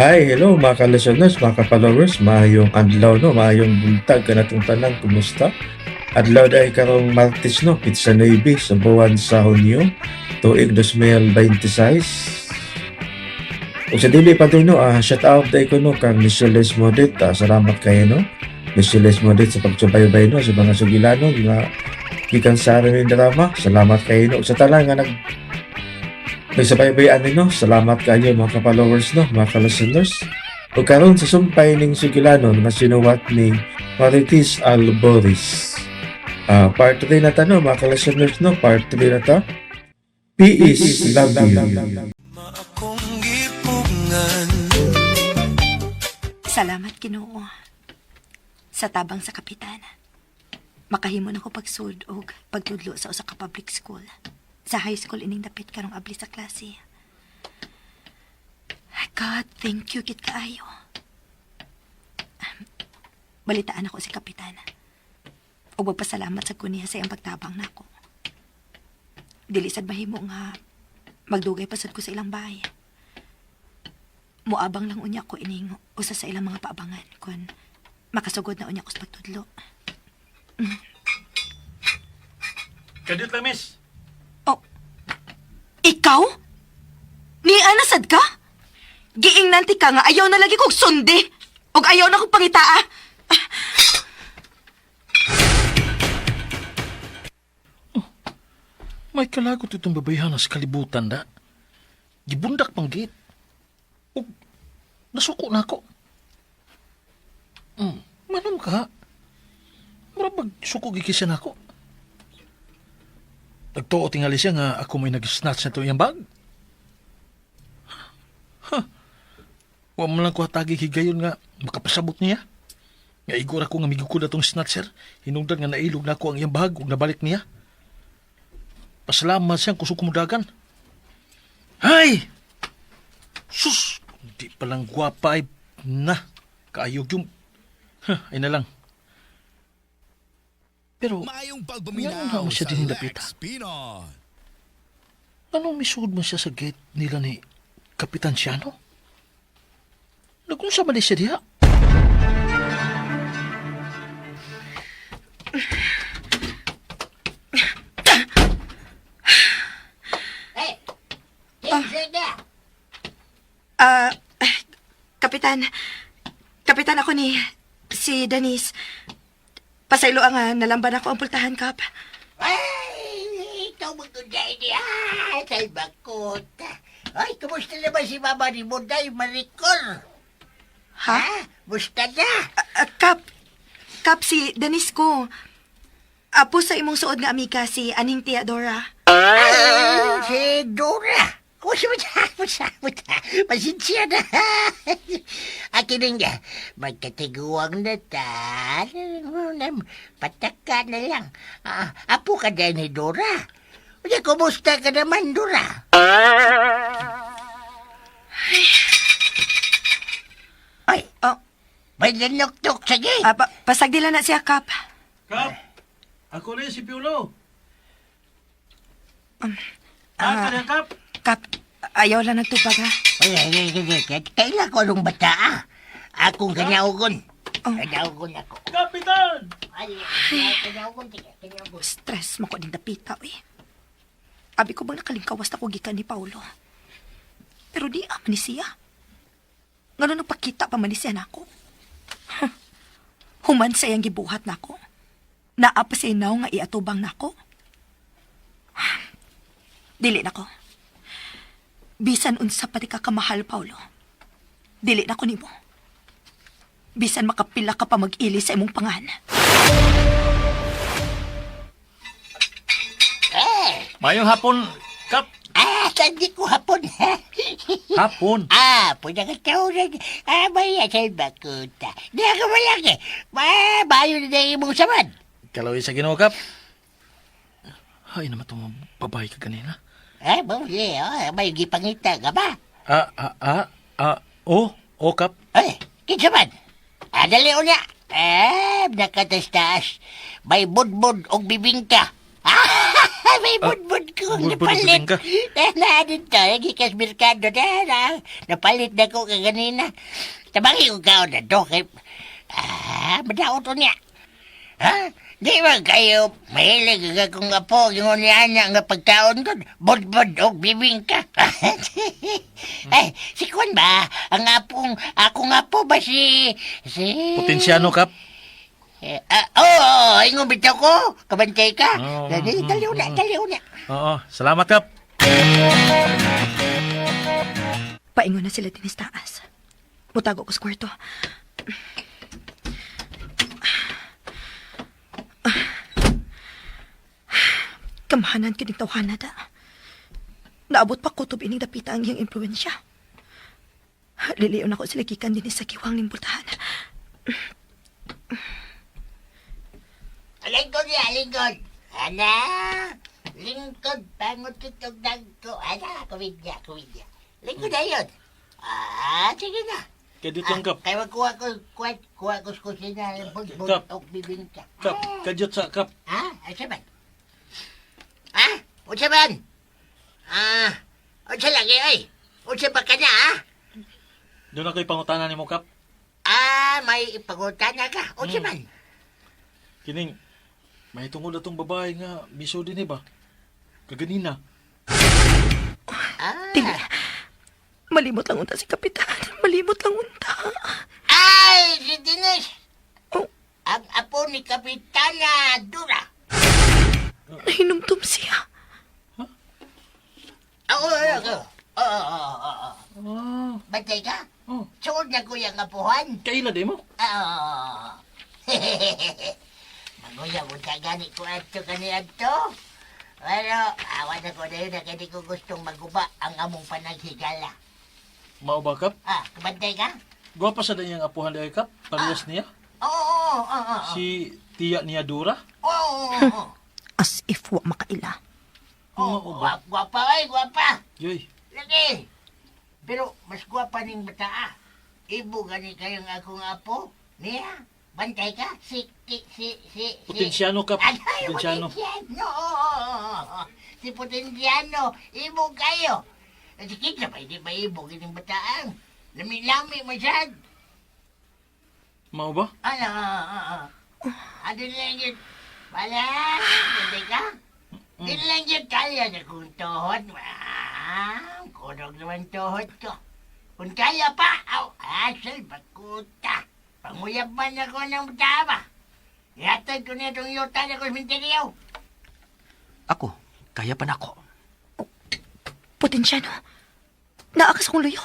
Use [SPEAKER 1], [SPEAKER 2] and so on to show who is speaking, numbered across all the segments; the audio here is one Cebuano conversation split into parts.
[SPEAKER 1] Hi, hello mga ka-listeners, mga ka-followers, maayong adlaw no, maayong buntag kanatong tanan, kumusta? Adlaw dahil karong Martes no, Pizza 9 sa buwan sa Hunyo, tuig 2026. Ug sa dili pa din no, shout out dahil ko no kang Michelle Modet, salamat kayo no. Michelle Modet sa pagsubaybay no sa mga sugilanon nga gikan sa amin drama. Salamat kayo no. Ug sa tanan nga nagsabaybay ani no, salamat kayo mga ka-followers no, mga ka-listeners. Ug karon sa sumpay ning sugilanon nga sinuwat ni Marites Alboris. Part 3 na ta no, mga ka-listeners no, part 3 na ta. Peace, love you.
[SPEAKER 2] Akong gipugngan.
[SPEAKER 3] Salamat, Ginoo, sa tabang sa kapitan. Makahimo na ko pagsud og pagtudlo sa usa ka public school. Sa high school ining dapit karong abli sa klase. God, thank you gid kaayo. Balitaan ako si kapitan. Ug magpasalamat sa kuniya sa iyang pagtabang nako. Dili sad mahimo nga magdugay pa sad ko sa ilang bahay. Muabang lang unya ko ining usa sa ilang mga paabangan kun makasugod na unya ko sa pagtudlo.
[SPEAKER 4] Kadiyot lang, miss.
[SPEAKER 3] Oh, ikaw? Ni ana sad ka? Giingnan ti ka nga ayaw na lagi kog sundi. Og ayaw na kong pangitaa.
[SPEAKER 4] May kalagot itong babayhana sa kalibutan da. Gibundak pang gate. Ug nasuko na ako. Manam ka. Mura bag suko gikisa na ako. Nagtuo tingali siya nga ako may nag-snatch na to iyang bag. Ha. Wa man lang ko hatagi higayon nga makapasabot niya. Nga igor ako nga migukod atong snatcher. Hinungdan nga nailog na ako ang iyang bag ug nabalik niya. Pasalamat siyang kusog kumudagan. Hay! Sus! Di palang gwapa ay na. Kaayog yung. Huh, ay na lang. Pero,
[SPEAKER 2] Maayong
[SPEAKER 4] Nga
[SPEAKER 2] pagpaminaw
[SPEAKER 4] mo siya
[SPEAKER 2] sa
[SPEAKER 4] din hindapita.
[SPEAKER 2] Lex Pinoy.
[SPEAKER 4] Anong misugod mo siya sa gate nila ni Kapitan Siano? Nagunsa man di siya diha?
[SPEAKER 5] Hey! Kinsa na?
[SPEAKER 3] Kapitan. Kapitan, ako ni si Denise. Pasaylo ang nalamban ako ang pultahan, Kap.
[SPEAKER 5] Ay, ikaw magkunday niya. Sa bakot. Ay, kumusta naman si Mama ni Munday Maricor?
[SPEAKER 3] Ha?
[SPEAKER 5] Musta na?
[SPEAKER 3] Kap. Kap, si Denise ko. Apo sa imong suod nga amiga si Aning Theodora.
[SPEAKER 5] Ay, si Dora. Kumusta mo siya? Kumusta mo siya? Pasensya na. Akin nga, magkatiguang na ta. Pataka na lang. Apo ka dahil ni Dora. Unya, kumusta ka naman, Dora? Ay,
[SPEAKER 3] Oh,
[SPEAKER 5] may nanuktok sa gate.
[SPEAKER 3] Pasagdila na siya, Kap.
[SPEAKER 4] Kap! Ako rin si Piolo. Ah, Kap?
[SPEAKER 3] Kap, ayaw lang nagtubag, ha?
[SPEAKER 5] Ay, ay, ay, ay, ay, ay, kailan ko anong bata, ah? Akong kanaugon.
[SPEAKER 3] Oh.
[SPEAKER 5] Kanaugon ako.
[SPEAKER 4] Kapitan!
[SPEAKER 5] Ay, ay, kanaugon, tiga, kanaugon.
[SPEAKER 3] Stress mo ko din dapita, eh. Abi ko bang nakalingkawas na ko gikan ni Paulo. Pero di aman ni siya. Ngano nagpakita pa man ni siya nako. Huh. Human sa iyang gibuhat nako. Naa pa siya naw nga iatubang nako. Dili nako. Bisan unsa pa di ka kamahal, Paulo. Dili nako nimo. Bisan makapila ka pa mag-ili sa imong pangan.
[SPEAKER 5] Eh,
[SPEAKER 4] Mayong hapon, Kap.
[SPEAKER 5] Sandi ko hapon, ha?
[SPEAKER 4] Hapon.
[SPEAKER 5] Pwede ka tawag. May asal bakuta. Di ako malaki. Ma, bayo na na imong samad.
[SPEAKER 4] Kaloy sa Ginoo, Kap. Ay, naman itong babae ka ganina.
[SPEAKER 5] Mauli, oh, may gipangita ka ba?
[SPEAKER 4] Oh, Kap.
[SPEAKER 5] Ay, kinsa man? Dali unya. Nakatastas. May budbud og bibingka. May budbud ko
[SPEAKER 4] budbud
[SPEAKER 5] napalit.
[SPEAKER 4] bibingka.
[SPEAKER 5] Na dito, gikas merkado na, na. Napalit na ko kaganina. Tabangi ko kao na to. Kay, madaot to niya. Ha? Di ba kayo mahilig ka kung apo yung niya nga pagkaon ko? Budbud og bibingka. Ay, si Kwan ba? Ang apong, akong apo ba si...
[SPEAKER 4] Potensyano, Kap.
[SPEAKER 5] Eh, oo, oh, ingon bitaw ko. Kabantay ka.
[SPEAKER 4] Oo,
[SPEAKER 5] Dali, dali una, dali una.
[SPEAKER 4] Oo, salamat, Kap.
[SPEAKER 3] Paingon na sila dinis taas. Mutago ko sa kwarto. Kamahanan kining tawhana da. Naabot pa kutob ining dapita ang iyang impluensya. Liliyon ako sila gikan dinhi sa kiwang ning pultahan.
[SPEAKER 5] Lingkod niya, lingkod. Ana, lingkod, pangot itong dagko. Ana, kumidya, kumidya. Lingkod na yun. Sige na.
[SPEAKER 4] Kadiyot lang, Kap.
[SPEAKER 5] Kaya magkuha ko, kuha, kuha ko sa kusina, budbud,
[SPEAKER 4] Kap.
[SPEAKER 5] og bibingka.
[SPEAKER 4] Kap, kadiyot sa, Kap.
[SPEAKER 5] Ha? Unsa man? Ha? Unsa man? Unsa lagi ay? Unsa ba ka na, ha?
[SPEAKER 4] Doon ako'y pangutana nimo, Kap.
[SPEAKER 5] May ipangutana ka. Unsa man?
[SPEAKER 4] Kining, may tungod atong babae nga miso din eh ba? Kaganina.
[SPEAKER 3] Dili. Malimot lang unta si Kapitan. Malimot lang unta.
[SPEAKER 5] Ay, si Denise!
[SPEAKER 3] Oh,
[SPEAKER 5] Ang apo ni Kapitana Dura.
[SPEAKER 3] nahinumdum siya.
[SPEAKER 5] Oo, oo, oo. Oo, oo, oo. Bantay ka?
[SPEAKER 4] Oh.
[SPEAKER 5] Suod na ko yung apuhan.
[SPEAKER 4] Kaila di mo?
[SPEAKER 5] Oo. Manguya mo ta gani ko ato kani ato. Pero, awa na ko na yun na kani ko gustong maguba ang among panaghigala.
[SPEAKER 4] Mao ba, Kap?
[SPEAKER 5] Kabantay ka?
[SPEAKER 4] Gwapa sa danyang apuhan dahil, Kap. Parehas niya.
[SPEAKER 5] Oo, oo, oo, oo.
[SPEAKER 4] Si tiya niya Dura.
[SPEAKER 5] Oo, oo, oo.
[SPEAKER 3] As if wa makaila.
[SPEAKER 5] Oo, gwapa ay, gwapa.
[SPEAKER 4] Yoy.
[SPEAKER 5] Lagi. Pero mas gwapa ning bata ah. Ibo gani kayong akong apo. Niya, bantay ka. Si, si, si, si.
[SPEAKER 4] Potensyano, Kap.
[SPEAKER 5] Ay,
[SPEAKER 4] Potensyano.
[SPEAKER 5] Potensyano. Oo, oo, oo. Si Potensyano. Ibo kayo. Si Kika pa, hindi pa ibo kining bataan. Lami-lami masyad.
[SPEAKER 4] Mao ba?
[SPEAKER 5] Ano, oo, oo. Ano lang yun? Wala, hindi ka? Di lang yun kaya na kung tuhod. Kunog naman tuhod ko. Kung kaya pa, aw, asal, bakuta. Panguyab man ako ng tama. Ihatag ko na itong yuta na kuminteryo.
[SPEAKER 6] Ako, kaya pa nako.
[SPEAKER 3] Potensyano. Naakas akong luyo.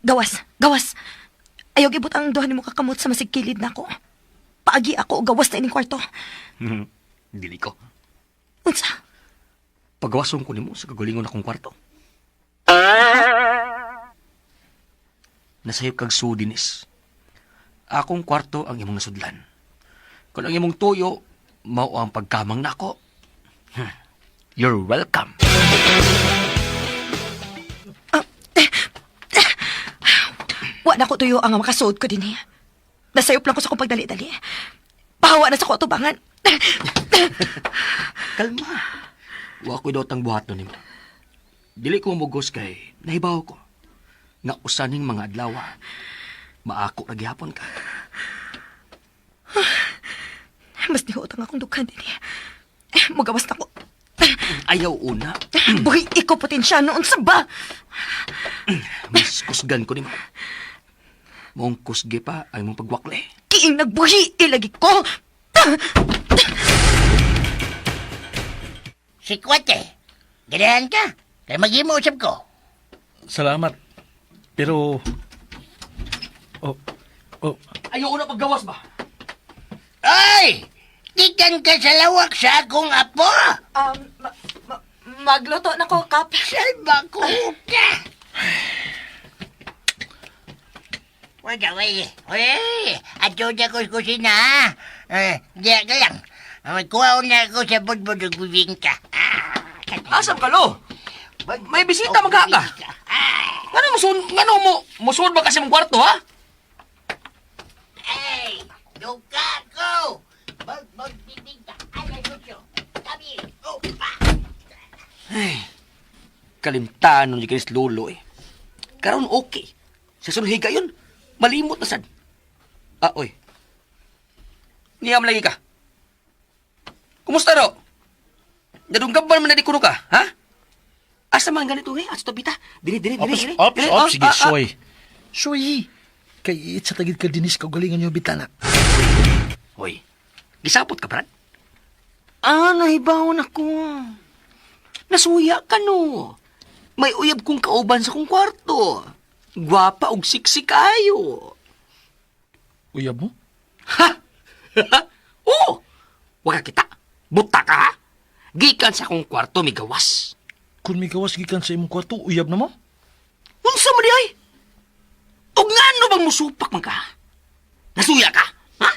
[SPEAKER 3] Gawas, gawas. Ayaw gibot ang duha nimo kakamot sa masigkilid nako. Paagi ako og gawas na ining kwarto.
[SPEAKER 6] Dili ko.
[SPEAKER 3] Unsa?
[SPEAKER 6] Pagawason ko nimo sa kagalingon akong kwarto. Nasayop kag sudinis. Akong kwarto ang imong nasudlan. Kung ang imong tuyo, mao ang pagkamang nako. You're welcome.
[SPEAKER 3] Wa na ko tuyo ang makasuod ko dinhi. Nasayop lang ko sa akong pagdali-dali. Pahawa na sa ko atubangan.
[SPEAKER 6] Kalma. Wa ko'y dotang buhat nun nimo. Dili ko mugos kay nahibaw ko. Nga usaning mga adlaw, maako ra gihapon ka.
[SPEAKER 3] Mas nihuot ang akong dughan dinhi. Mugawas na ko.
[SPEAKER 6] Ayaw una,
[SPEAKER 3] Buhi iko potensyano unsa ba?
[SPEAKER 6] mas kusgan ko nimo. Mong kusgi pa ay mong pagwakli.
[SPEAKER 3] Kiing nagbuhi ilagi ko.
[SPEAKER 5] Si Kwate, ganahan ka. Kaya mag-imo usap ko.
[SPEAKER 4] Salamat. Pero... Oh, oh,
[SPEAKER 6] Ayaw una paggawas ba?
[SPEAKER 5] Ay! Gikan ka sa lawak sa akong apo!
[SPEAKER 3] Magluto na ko, Kap.
[SPEAKER 5] Salba ko ka! Wala, wala. Uy, ato na ko sa kusina, ha? Diya ka lang. Magkuha na ako sa budbud ug bibingka.
[SPEAKER 6] Asam ka lo? May bisita magha ka. Ngano mo sun ngano mo musuod ba kasi mong kwarto ha?
[SPEAKER 5] Ay, duka ko! Budbud bibingka. Ay, ay, suso. Tabi. Oh, pa.
[SPEAKER 6] Ay, kalimtanon ni Chris Lolo eh. Karon okay. Sa sunod higayon, malimot na sad. Ah, oy. Niyam lagi ka. Kumusta ro? Nadunggaban man na di kuno ka, ha? Asa man ganito eh? Asa to bita? Dili, dili, dili,
[SPEAKER 4] Ops,
[SPEAKER 6] dili.
[SPEAKER 4] ops,
[SPEAKER 6] Dili,
[SPEAKER 4] ops,
[SPEAKER 6] oh,
[SPEAKER 4] sige,
[SPEAKER 6] ah, ah.
[SPEAKER 4] soy. Soy. Kay itsa tagid ka dinis kaugalingon yung bitana.
[SPEAKER 6] Hoy, gisapot ka, Brad? Ah, nahibawon ako. Nasuya ka, no. May uyab kong kauban sa kong kwarto. Gwapa og siksi kayo.
[SPEAKER 4] Uyab mo?
[SPEAKER 6] Ha? Oo! Wala kita. Buta ka, ha? Gikan sa akong kwarto, may gawas.
[SPEAKER 4] Kung may gawas gikan sa imong kwarto, uyab na mo?
[SPEAKER 6] Unsa mo di ay? Og ngano bang musupak man ka? Nasuya ka? Ha?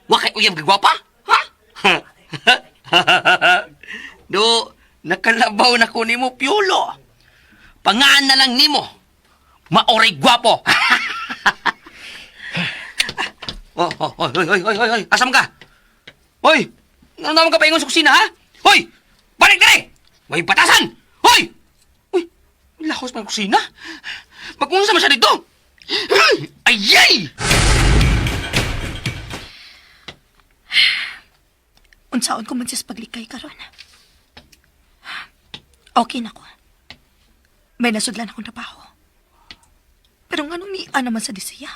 [SPEAKER 6] Wa kay uyab gagwapa? Ha? Do, nakalabaw na ko nimo Piolo. Pangaan na lang nimo. Maoray gwapo. Oh, oh, oy, oy, oy, oy, oy, oy, asam ka? Hoy, ano naman ka paingon sa kusina, ha? Hoy, balik dere! May batasan! Hoy! Uy, lahos man kusina. Magunsa man siya dito. Ayay!
[SPEAKER 3] Unsaon ko man siya sa paglikay karon. Okay na ko. May nasudlan akong trabaho. Pero nganong niya naman sa disiya?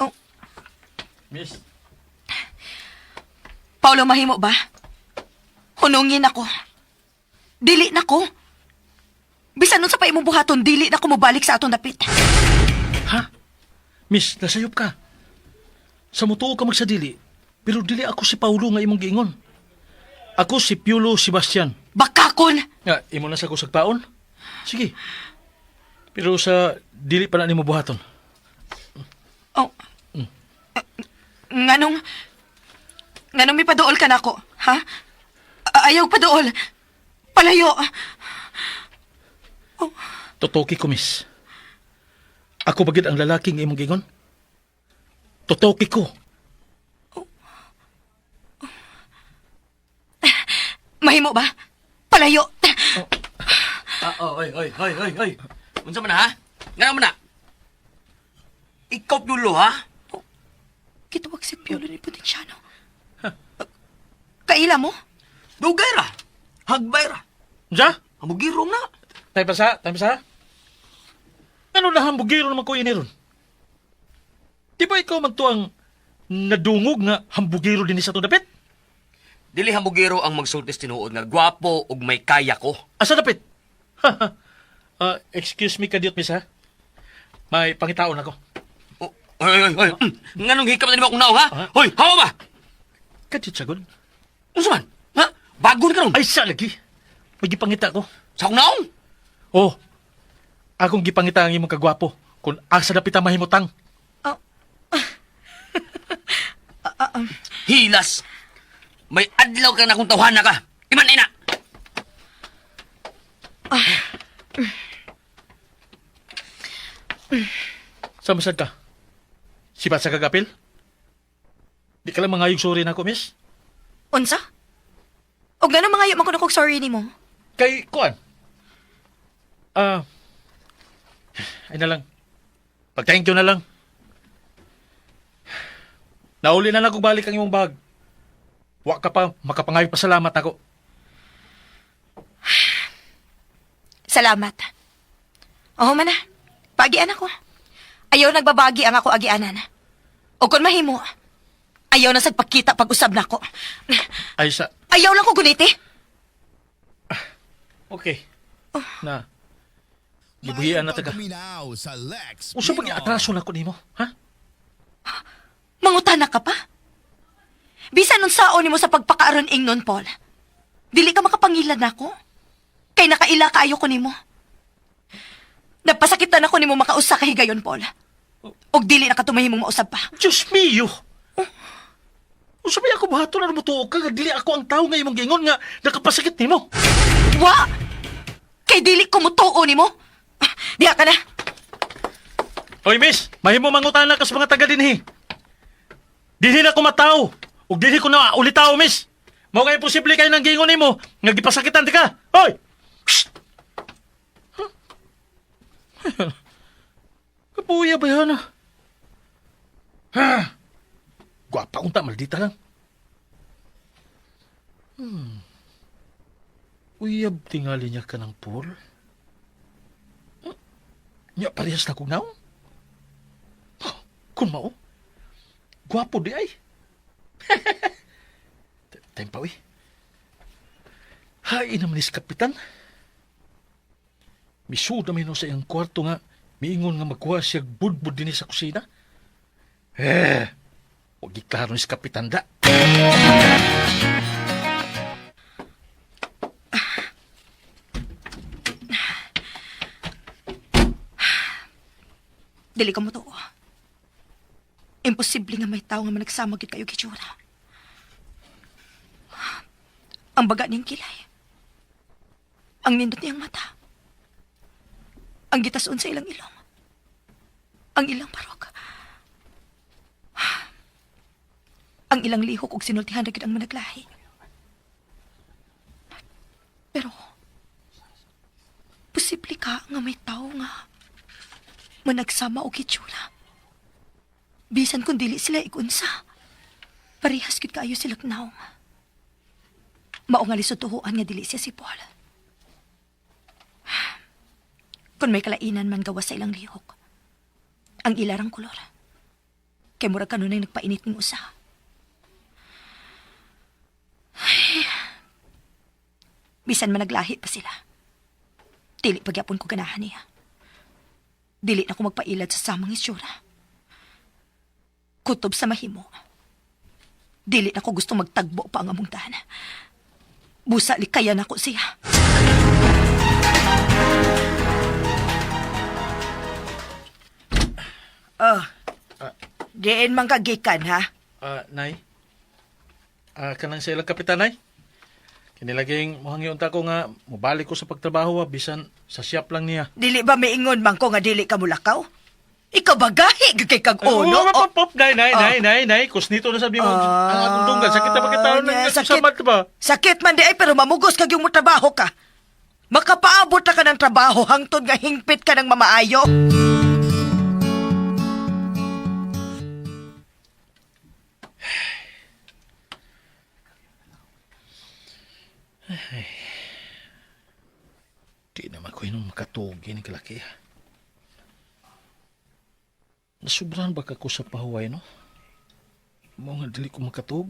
[SPEAKER 3] Oh,
[SPEAKER 4] Miss.
[SPEAKER 3] Paolo, mahimo ba? Hunungin ako. Dili na ko. Bisan nun sa pa imong buhaton, dili na ko mobalik sa atong dapit.
[SPEAKER 4] Ha? Miss, nasayop ka. Sa mutuo ka magsadili, pero dili ako si Paulo nga imong giingon. Ako si Piolo Sebastian.
[SPEAKER 3] Bakakon!
[SPEAKER 4] Nga, imo na sa kusagpaon? Sige. Pero sa dili pa na nimo buhaton.
[SPEAKER 3] Oh. Nganong... Nganong may paduol ka na ako, ha? Ayaw paduol. Palayo.
[SPEAKER 4] Totoki ko, miss. Ako bagid ang lalaking imong giingon? Totoki ko.
[SPEAKER 3] Mahimo ba? Palayo.
[SPEAKER 6] Ah, oh, oy, oy, oy, oy, oy. Unsa man na, ha? Ngano man na? Ikaw, Piolo, ha?
[SPEAKER 3] Kitawag si Piolo ni Potenciano. Kaila mo?
[SPEAKER 6] Dugay ra. Hagbay ra.
[SPEAKER 4] Unsa?
[SPEAKER 6] Hamugirong na.
[SPEAKER 4] Tayo pa sa, tayo pa sa. Ano na hambugiro naman ko iniron? Di ba ikaw man to ang nadungog nga hambugiro din sa itong dapit?
[SPEAKER 6] Dili hamugiro ang magsultis tinuod nga gwapo ug may kaya ko.
[SPEAKER 4] Asa dapit? Excuse me, kadyot, miss, ha? May pangitaon ako.
[SPEAKER 6] Oh, oy, oy, oy. Nganong hikap na nimo akong naong, ha?
[SPEAKER 4] Ha?
[SPEAKER 6] Hoy, hawa ba?
[SPEAKER 4] Kadyot, sagod.
[SPEAKER 6] Unsa man? Ha? Bago ni karon.
[SPEAKER 4] Ay, sa lagi. May gipangita ko.
[SPEAKER 6] Sa akong naong?
[SPEAKER 4] Oh, akong gipangita ang imong kagwapo. Kung asa dapit ang mahimutang.
[SPEAKER 3] Oh.
[SPEAKER 6] Hilas. May adlaw ka na akong tawhana ka. Iman ay na.
[SPEAKER 4] Sa masad ka? Sipat sa kagapil? Di ka lang mangayog sorry na ako, miss.
[SPEAKER 3] Unsa? Og ngano mangayo man ko na kog sorry nimo?
[SPEAKER 4] Kay, kuan. Ah, ay na lang. Pag thank you na lang. Nauli na lang kung balik ang imong bag. Wa ka pa, makapangayo pasalamat ako.
[SPEAKER 3] Salamat. Oo man na. Pagian ako. Ayaw nagbabagi ang ako agianan. O kung mahimo, ayaw na sagpakita pag-usab nako.
[SPEAKER 4] Ay sa,
[SPEAKER 3] Ayaw lang ko guniti.
[SPEAKER 4] okay. Na, gibuhian na taga.
[SPEAKER 2] Paminaw sa Lex
[SPEAKER 4] Unsa ba
[SPEAKER 2] Pinoy.
[SPEAKER 4] atraso na ko nimo, ha?
[SPEAKER 3] Mangutana ka pa? Bisan nun sao nimo sa pagpakaaron ingnon, Paul. Dili ka makapangilad nako. Kay nakaila kaayo ko nimo. Napasakitan ako nimo makausa ka higayon, Paul. Og dili na ka tumahimong mausab pa.
[SPEAKER 4] Diyos mio! Unsa ba ako buhaton na mutuo ka nga dili ako ang tawo nga imong giingon nga nakapasakit nimo?
[SPEAKER 3] Wa! Kay dili ko mutuo nimo. Ah, diha ka na.
[SPEAKER 4] Hoy miss, mahimo mangutana ka sa mga taga dinhi. Dinhi na ko mataw. Ug dinhi ko na ulitaw, miss. Mao nga imposible kayo nang giingon nimo nga gipasakitan ti ka. Hoy! Psst! Huh? Kapuya ba yan? Ah? Ha? Gwapa unta, maldita lang. Uyab tingali niya ka ng pool. Nya parehas na kong naong. Huh, kung mao, gwapo di ay. Time pa, uy. Hay naman is kapitan. Misuda may no sa iyang kwarto nga, miingon nga magkuha siya budbud din sa kusina. Eh, wag iklaro ni si kapitan da.
[SPEAKER 3] Dili ka mo tuo. Imposible nga may tao nga managsama gid kayo gitsura. Ang baga niyang kilay. Ang nindot niyang mata. Ang gitason sa ilang ilong. Ang ilang barok. Ang ilang lihok ug sinultihan ra gid ang managlahi. Pero posible ka nga may tao nga managsama og hitsura. Bisan kung dili sila igunsa. Parehas gid kaayo sila naong. Mao nga lisod tuhuan nga dili siya si Paul. Kung may kalainan man gawas sa ilang lihok. Ang ilarang kolor. Kay murag kanunay nagpainit ning usa. Ay. Bisan man naglahi pa sila. Dili pagyapon ko ganahan niya. Dili na ko magpailad sa samang itsura. Kutob sa mahimo. Dili na ko gusto magtagbo pa ang among tahan. Busa likayan ako siya. Oh. Diin man kagikan, ha?
[SPEAKER 4] Ah, nay. Ah, kanang sa ilang kapitan, nay. Kinilaging muhangi unta ko nga mobalik ko sa pagtrabaho ah, bisan sa siyap lang niya.
[SPEAKER 7] Dili ba miingon man ko nga dili ka mulakaw? Ikaw ba gahi kay kag ono?
[SPEAKER 4] Oh, pop, pop, nay, nay, nay, nay, nay. Kusnito na sabi mo, ang atong dunggan. Sakit na bakit taon
[SPEAKER 7] Ah,
[SPEAKER 4] ng
[SPEAKER 7] sakit.
[SPEAKER 4] samat ba?
[SPEAKER 7] Sakit man di ay pero mamugos kag yung trabaho ka. Makapaabot na ka ng trabaho hangtod nga hingpit ka ng mamaayo.
[SPEAKER 4] Di naman ko yun makatugi ni kalaki. ah. Nasubrahan ba ka ko sa pahuway, no? Mo nga dili ko makatug.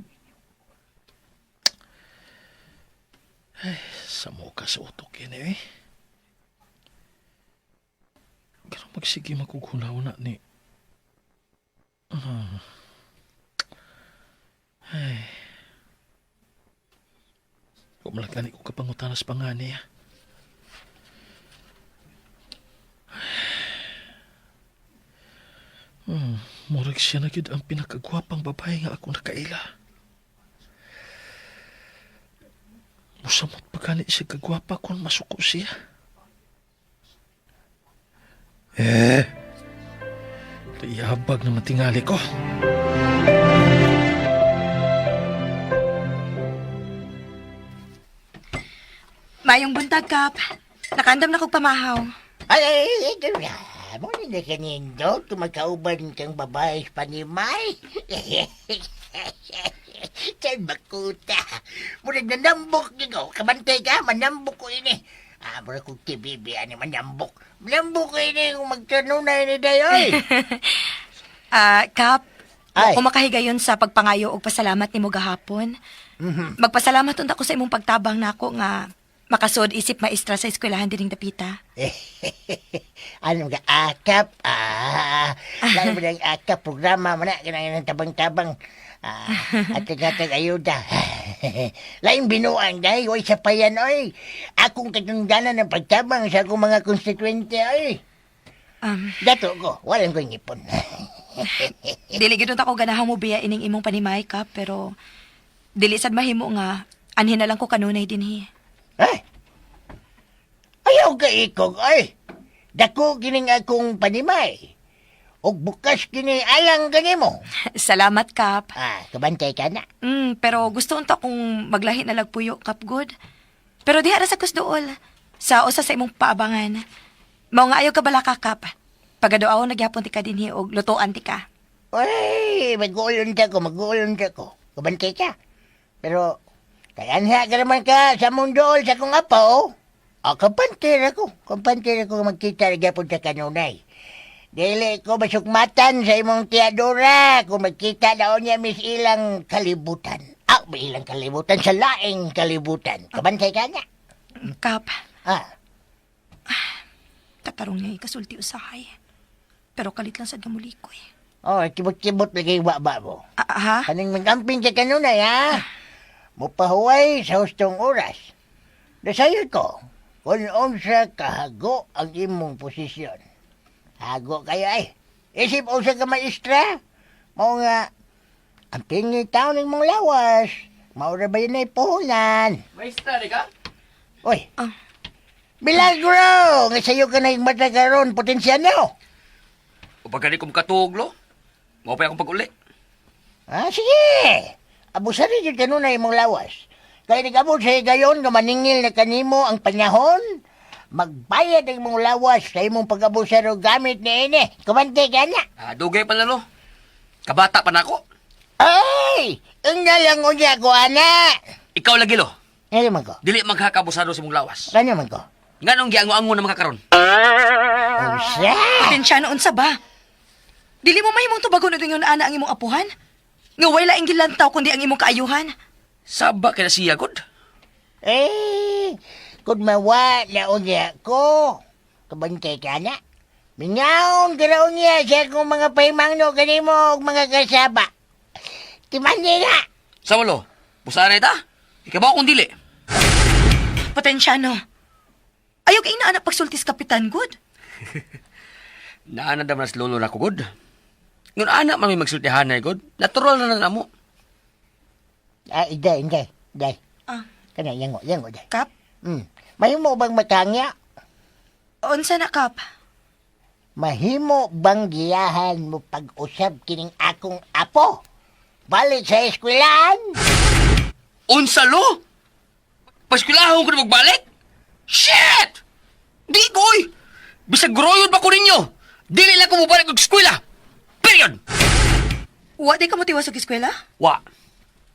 [SPEAKER 4] Ay, samo ka sa utok yun eh. Pero magsige makugunaw na ni. Ah. Ay. Kumalagani ko kapangutanas pa nga niya. Murag siya na gyud ang pinakagwapang babae nga ako nakaila. Musamot pa gani siya kagwapa kung masuko siya. Eh, Iabag na matingali ko.
[SPEAKER 3] Mayong buntag, Kap. Nakaandam na kog pamahaw.
[SPEAKER 5] Ay, ay, ay, ay, ay, mo na kanindot kung magkauban kang babae sa panimay. Saan bakuta? Murag nanambok ikaw. Kabantay ka, manambok ko ini. Ah, murag kong tibibi, ani manambok. Manambok ko ini kung magtanunay ni Dayoy.
[SPEAKER 3] Ah, Kap,
[SPEAKER 5] Ay.
[SPEAKER 3] ako makahigayon sa pagpangayo og pasalamat nimo gahapon. Magpasalamat unta ko sa imong pagtabang nako nga makasod isip maestra sa eskwelahan dining dapita.
[SPEAKER 5] Ano ka, akap? Ah, lalo mo ng akap programa mo na, kanang ng tabang-tabang. Ah, at gatag ayuda. Laing binuang dahil, oy, sa payan, oy. Akong katungdanan ng pagtabang sa akong mga konstituente, oy. Dato ko, walang kong ipon.
[SPEAKER 3] Dili gid unta ko ganahan mo biya ining imong panimay, Kap, pero dili sad mahimo nga anhin na lang ko kanunay dinhi.
[SPEAKER 5] Ay! Ayaw ka ikog, ay! Dako gining akong panimay. Og bukas kini alang kanimo.
[SPEAKER 3] Salamat, Kap.
[SPEAKER 5] Ah, kabantay ka na.
[SPEAKER 3] Pero gusto unta kong maglahi na lagpuyo, Kap Good. Pero diha ra sa kusduol. Sa usa sa imong paabangan. Mao nga ayaw ka bala ka, Kap. Pagaduaw nagyapon ti ka dinhi og lutuan ti ka.
[SPEAKER 5] Uy, mag-uulon ka ko, mag-uulon ka ko. Kabantay ka. Pero, kayanha ka naman ka sa mundo sa kong apo. Ah, kabantay ra ko. Kabantay ra ko magkita ra gyapon sa kanunay. Dili ko masukmatan sa imong tiyadora kung magkita daw niya mis ilang kalibutan. Ah, may ilang kalibutan sa laing kalibutan. Kabantay ka na.
[SPEAKER 3] Kap,
[SPEAKER 5] Ah,
[SPEAKER 3] katarong niya ikasulti usahay. Pero kalit lang sad nga mulikoy.
[SPEAKER 5] Oh, kibot-kibot lagi baba mo.
[SPEAKER 3] Ah, ha?
[SPEAKER 5] Kaning magamping ka kanunay, ha? Mupahuway sa hustong oras. Nasayo ko, kung unsa kahago ang imong posisyon. Hago kayo ay. Isip unsa ka maestra? Mao nga, ang pingi taon ng mong lawas. Mao ra ba yun ay puhunan?
[SPEAKER 6] Maestra, di ka?
[SPEAKER 5] Uy,
[SPEAKER 3] Ah.
[SPEAKER 5] Milagro! Nga sa'yo ka na yung mata karon, potensyano.
[SPEAKER 6] O pagkani ko makatuog, lo. Mao pa akong pag-uli.
[SPEAKER 5] Ah, sige. Abusarin yung kanunay imong lawas. Kaya nag-abot sa higayon nga maningil na kanimo ang panahon, magbayad ang imong lawas sa imong pag-abusar og gamit ni ini. Kumante ka na.
[SPEAKER 6] Ah, dugay pa na, lo. Kabata pa na ako.
[SPEAKER 5] Ay! Ang nalang unya ko, ana!
[SPEAKER 6] Ikaw lagi, lo.
[SPEAKER 5] Ano man ko?
[SPEAKER 6] Dili magkakabusado sa imong lawas.
[SPEAKER 5] Ano man ko?
[SPEAKER 6] Nganong giango-ango na mga karon?
[SPEAKER 5] Unsa?
[SPEAKER 3] Potensyano unsa ba? Dili mo mahimong tubagon og ingon ana ang imong apuhan? Nga way laing gilantaw kundi ang imong kaayuhan.
[SPEAKER 6] Saba kay na siya, god.
[SPEAKER 5] Eh, kung mawa na unya ko, kabantay ka na. Mingaon ka na unya sa akong mga paimangno kanimo og mga kasaba. Timani na!
[SPEAKER 6] Sa walo, busaan na ita. Ikaw ba akong dili?
[SPEAKER 3] Potensyano. Ayaw kay ina pagsultis Kapitan Good.
[SPEAKER 6] Naana daman sa lolo na ko, god. Ngun anak man may magsultihan na, god. Natural na na mo.
[SPEAKER 5] Ah, inday, inday, inday.
[SPEAKER 3] Ah,
[SPEAKER 5] Kana, yango, yango, day.
[SPEAKER 3] Kap?
[SPEAKER 5] Mahimo bang matangya?
[SPEAKER 3] Unsa na, Kap?
[SPEAKER 5] Mahimo bang giyahan mo pag-usab kining akong apo? Balik sa eskwelaan?
[SPEAKER 6] Unsa, lo? Paskulahon ko na magbalik? Shit! Di ko, oy! Bisag groyon pa ko ninyo. Dili lang ko mobalik og eskwela. Period!
[SPEAKER 3] Wa di ka mo tiwas og eskwela?
[SPEAKER 6] Wa.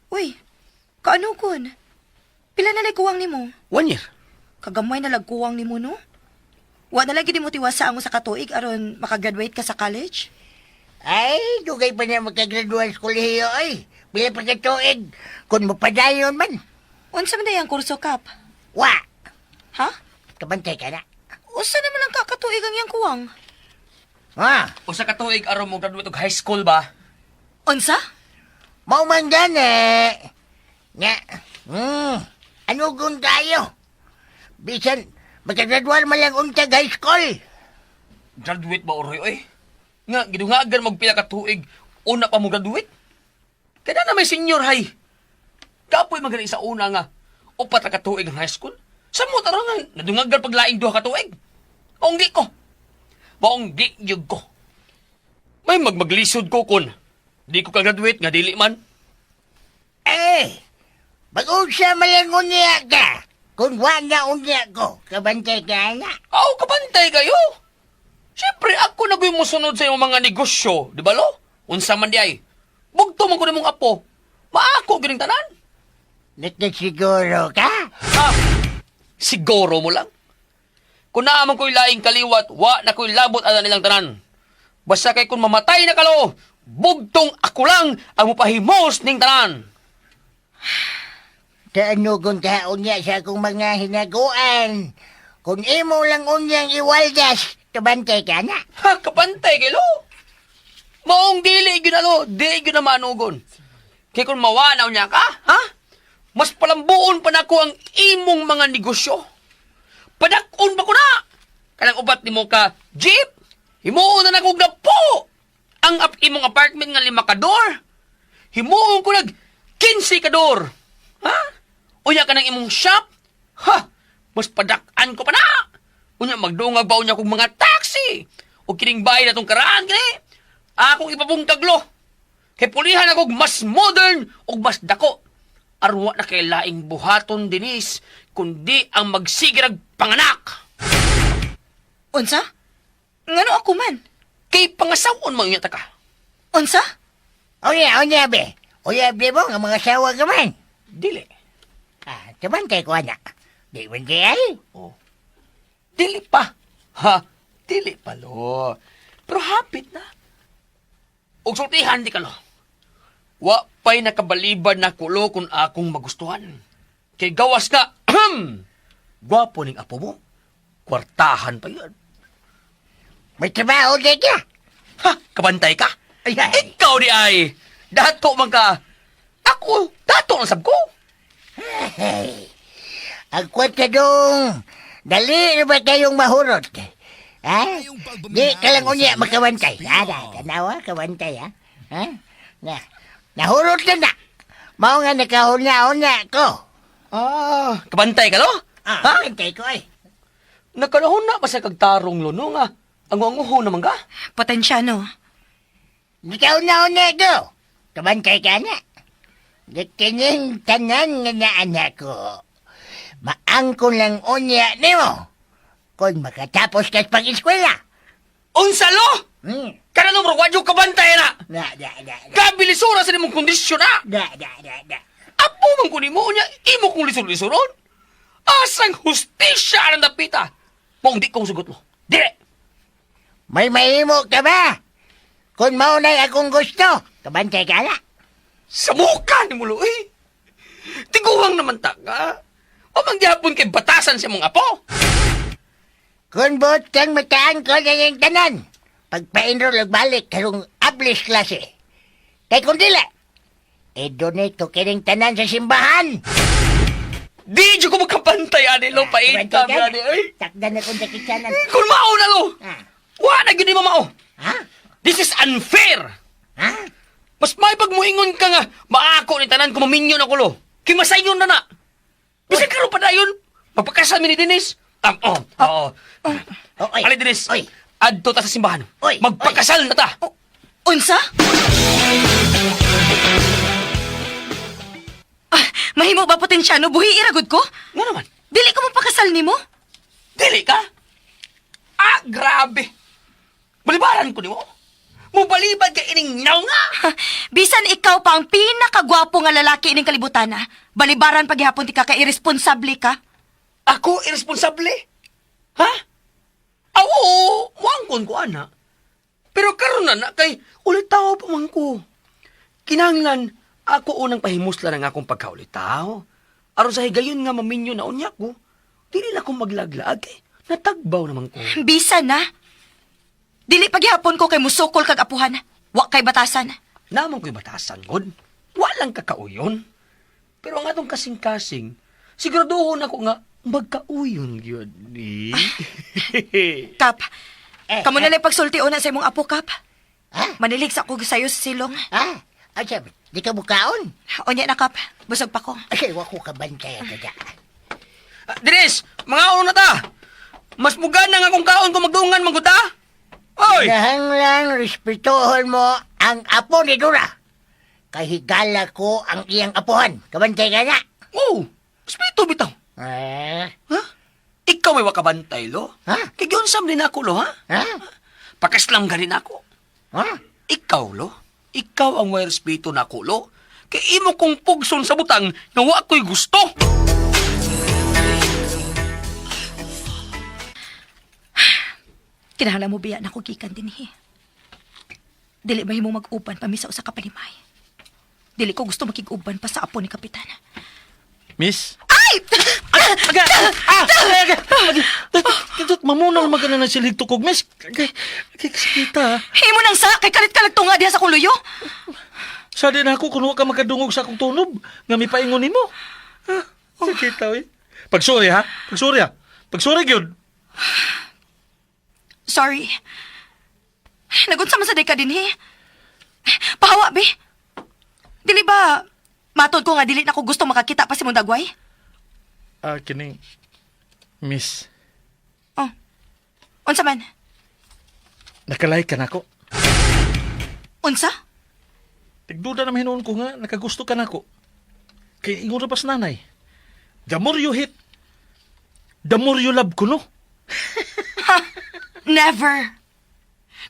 [SPEAKER 3] Uy, kaano kun? Pila na lay kuwang nimo?
[SPEAKER 6] 1 year.
[SPEAKER 3] Kagamay na lagkuwang nimo no? Wa na lagi nimo tiwas sa amo sa katuig aron makagraduate ka sa college?
[SPEAKER 5] Ay, dugay pa niya magkagraduan sa kolehiyo, ay. Pila pa ka tuig, kung mapadayon man.
[SPEAKER 3] Unsa man day ang kurso, Kap?
[SPEAKER 5] Wa,
[SPEAKER 3] Ha?
[SPEAKER 5] kabantay ka na.
[SPEAKER 3] Unsa naman ang kakatuig ang iyang kuwang?
[SPEAKER 5] Ha?
[SPEAKER 6] Usa ka tuig aron mo graduate og high school ba?
[SPEAKER 3] Unsa?
[SPEAKER 5] Mao man gani. Nga, ano kung tayo? Bisan, magkagraduan man lang untag high school.
[SPEAKER 6] Graduate ba oroy oy? Nga gidungagan magpila ka tuig una pa mo graduate? Kada na may senior high. Kapoy magani sa una nga 4 ra ka tuig ang high school. Sa mo tarongan nadungagan paglaing 2 ka tuig. Maong di ko. Maong di gyud ko. May magmaglisod ko kun di ko ka-graduate nga dili man.
[SPEAKER 5] Eh, mag-unsa man lang unya ka. Kung wa na unya ko, kabantay ka na.
[SPEAKER 6] Aw, kabantay kayo. Siyempre, ako na ko'y musunod sa imong mga negosyo, di ba lo? Unsa man di ay. Bugto man ko nimong apo. Maako gining tanan.
[SPEAKER 5] Nakasiguro ka?
[SPEAKER 6] Ha? Siguro mo lang. Kung naaman ko'y laing kaliwat, wa na ko'y labot ala nilang tanan. Basta kay kung mamatay na kalo, bugtong ako lang ang mupahimos ning tanan.
[SPEAKER 5] Kaano kung kaon niya sa akong mga hinaguan? Kung imo lang unyang iwaldas, kabantay ka na.
[SPEAKER 6] Ha, kapantay kay lo. Maong dili gyud alo, di gyud na manugon. Kay kung mawanaw niya ka, ha? Mas palambuon pa nako ang imong mga negosyo. Padak-on pa ko na. Kanang ubat nimo ka jeep, himuon na nako po. Ang imong apartment nga 5 ka door. Himuon ko nag 15 ka door. Ha? Unya ka ng imong shop? Ha? Mas padak-an ko pa na. Unya magdungag ba unya kog mga taxi? O kining bahay na tong karaan kini? Akong ipabungkag lo. Kay pulihan ako og mas modern ug mas dako. Aron wa na kay laing buhaton dinis kundi ang magsigirag panganak.
[SPEAKER 3] Unsa? Ngano ako man?
[SPEAKER 6] Kay pangasawon man unya ta ka.
[SPEAKER 3] Unsa?
[SPEAKER 5] Unya, unya, be. Unya, be mo, nga mga sawa ka man.
[SPEAKER 6] Dili.
[SPEAKER 5] Ah, tumantay ko, anak. Di man di ay.
[SPEAKER 6] Oh. Dili pa. Ha? Dili pa lo. Pero hapit na. Og sultihan di ka lo. Wa pa'y nakabalibad na kulo kung akong magustuhan. Kay gawas ka, gwapo ning apo mo. Kwartahan pa yun.
[SPEAKER 5] May trabaho di ka.
[SPEAKER 6] Ha? Kabantay ka?
[SPEAKER 5] Ay, ay.
[SPEAKER 6] Ikaw di ay. Dato man ka. Ako, dato ang sab ko.
[SPEAKER 5] Hey, ang kwenta dong, dali na ba kayong mahurot? Ha? Di ka lang unya makawantay. Ha, na, tanawa, kawantay, ha? Ha? Na, nahurot na na. Mao nga nakahuna-huna ko.
[SPEAKER 6] Ah, kabantay ka lo?
[SPEAKER 5] Ah,
[SPEAKER 6] Ha?
[SPEAKER 5] kawantay ko ay.
[SPEAKER 6] Nakalahon na ba sa kagtarong lo no nga? Angu-anguho naman ka?
[SPEAKER 3] Potensyano.
[SPEAKER 5] Nakahuna-huna ko. Kawantay ka na. Gikining tanan nga naanak ko. Maangkon lang unya nimo. Kung makatapos ka sa pag-eskwela.
[SPEAKER 6] Unsa lo?
[SPEAKER 5] Hmm.
[SPEAKER 6] Kana no, bro, wadyo kabantay na.
[SPEAKER 5] Na, na, na, na.
[SPEAKER 6] Kabilisura sa nimong kondisyon na.
[SPEAKER 5] Da, da, da, da.
[SPEAKER 6] Apo man ko nimo unya, imo kong lisod-lisoron. Asang hustisya ang dapita. Mong di kong sugot mo. Dire.
[SPEAKER 5] May mahimo ka ba? Kung maunay akong gusto, kabantay ka na.
[SPEAKER 6] Sa mukha ni mo, lo, eh. Tiguang naman ta ka. O mangyapon kay batasan sa mong apo.
[SPEAKER 5] Kung buot kang mataan ko na yung tanan, pagpa-enroll og balik karong ablis klase. Kay kung dili, i-donate ko kining tanan sa simbahan.
[SPEAKER 6] Di jud ko magkapantay ani lo paita
[SPEAKER 5] Kabantay ka
[SPEAKER 6] ani
[SPEAKER 5] na.
[SPEAKER 6] ay.
[SPEAKER 5] Takdan na kong sakitsanan.
[SPEAKER 6] Kung mao na lo.
[SPEAKER 5] Ah.
[SPEAKER 6] Wa na gyud ni mao.
[SPEAKER 5] Ha?
[SPEAKER 6] This is unfair.
[SPEAKER 5] Ha?
[SPEAKER 6] Mas may pagmuingon ka nga, maako ni tanan kung maminyo na ko lo. Kay masayon na na. Bisan karon pa dayon, magpakasal mi ni Denise. Oh, oo.
[SPEAKER 5] Oh, oy.
[SPEAKER 6] Ali Denise,
[SPEAKER 5] Oy.
[SPEAKER 6] adto ta sa simbahan.
[SPEAKER 5] Oy,
[SPEAKER 6] Magpakasal na ta.
[SPEAKER 3] Unsa? Ah, mahimo ba potensyano? Buhi iragod ko?
[SPEAKER 6] Nga naman,
[SPEAKER 3] Dili ko mapakasal nimo?
[SPEAKER 6] dili ka? Ah, grabe. Balibaran ko nimo. Mubalibad ka ining naw nga.
[SPEAKER 3] Ha, bisan ikaw pa ang pinakagwapo nga lalaki ining kalibutan, ah. Balibaran paghihapon ti ka kay irresponsable ka.
[SPEAKER 6] Ako irresponsable? Ha? Ah, oo, muangkon ko ana. Pero karon na na kay ulitaw pa man ko. Kinahanglan ako unang pahimuslan ang akong pagkaulitaw. Aron sa higayon nga maminyo na unya ko, dili na ko maglaglaag eh. Natagbaw naman ko.
[SPEAKER 3] Bisan na. Dili paghihapon ko kay musukol kag apuhan. Wa kay batasan.
[SPEAKER 6] Naman ko'y batasan, god. Walang kakauyon. Pero ang atong kasing-kasing, siguraduhon ako nga magkauyon gyud ni.
[SPEAKER 3] Kap,
[SPEAKER 5] Eh,
[SPEAKER 3] kamo na lang pagsulti una sa imong apo, Kap.
[SPEAKER 5] Ha?
[SPEAKER 3] Manilig sa ako sayo sa silong.
[SPEAKER 5] Ha? Asa, di ka bukaon?
[SPEAKER 3] Unya na, Kap. Busog pa ko.
[SPEAKER 5] Ay, wa ko kabantay agad.
[SPEAKER 6] Ah, Dres, mga una ta. Mas mugana nga akong kaon kung magdungan man ta. Oy!
[SPEAKER 5] Nahanglang respetuhon mo ang apo ni Dura. Kay higala ko ang iyang apuhan. Kabantay ka na.
[SPEAKER 6] Oh, respeto bitaw.
[SPEAKER 5] Ah,
[SPEAKER 6] Ha? Ikaw may wakabantay, lo?
[SPEAKER 5] Ha?
[SPEAKER 6] Kay giunsam din ako, lo, ha?
[SPEAKER 5] ha?
[SPEAKER 6] Pakaslam ganin ako.
[SPEAKER 5] Ha?
[SPEAKER 6] Ikaw, lo? Ikaw ang may respeto na ako, lo? Kay imo kong pugson sa butang nga wa ko'y gusto.
[SPEAKER 3] Kinahanglan mo biya na ko gikan dinhi. Dili mahimo mag-uban pa misa usa ka panimay. Dili ko gusto makig-uban pa sa apo ni kapitan.
[SPEAKER 4] Miss?
[SPEAKER 3] Ay!
[SPEAKER 4] Aga! Ah! Aga! Aga! Kadot, mamunaw magana na silhig tukog, miss. Agay, agay, kasakita.
[SPEAKER 3] Himo nang sa kay kalit kalag tunga diha sa akong luyo.
[SPEAKER 4] Sa din ako, kung wa ka makadungog sa akong tunob, nga may paingon nimo. Ha? Sakita, oy. Pagsuri, ha? Pagsuri, ha? Pagsuri, gyud.
[SPEAKER 3] Sorry. Nagunsa man sa day ka dinhi. Pahawa be. Dili ba matod ko nga dili na ko gusto makakita pa si Mundagway?
[SPEAKER 4] Ah, kining, miss,
[SPEAKER 3] Oh. Unsa man?
[SPEAKER 4] nakalike ka na ako.
[SPEAKER 3] Unsa?
[SPEAKER 4] Tigduda na hinuon ko nga nakagusto ka nako. Kay ingon ra pas nanay. The more you hit, the more you love ko no.
[SPEAKER 3] Never.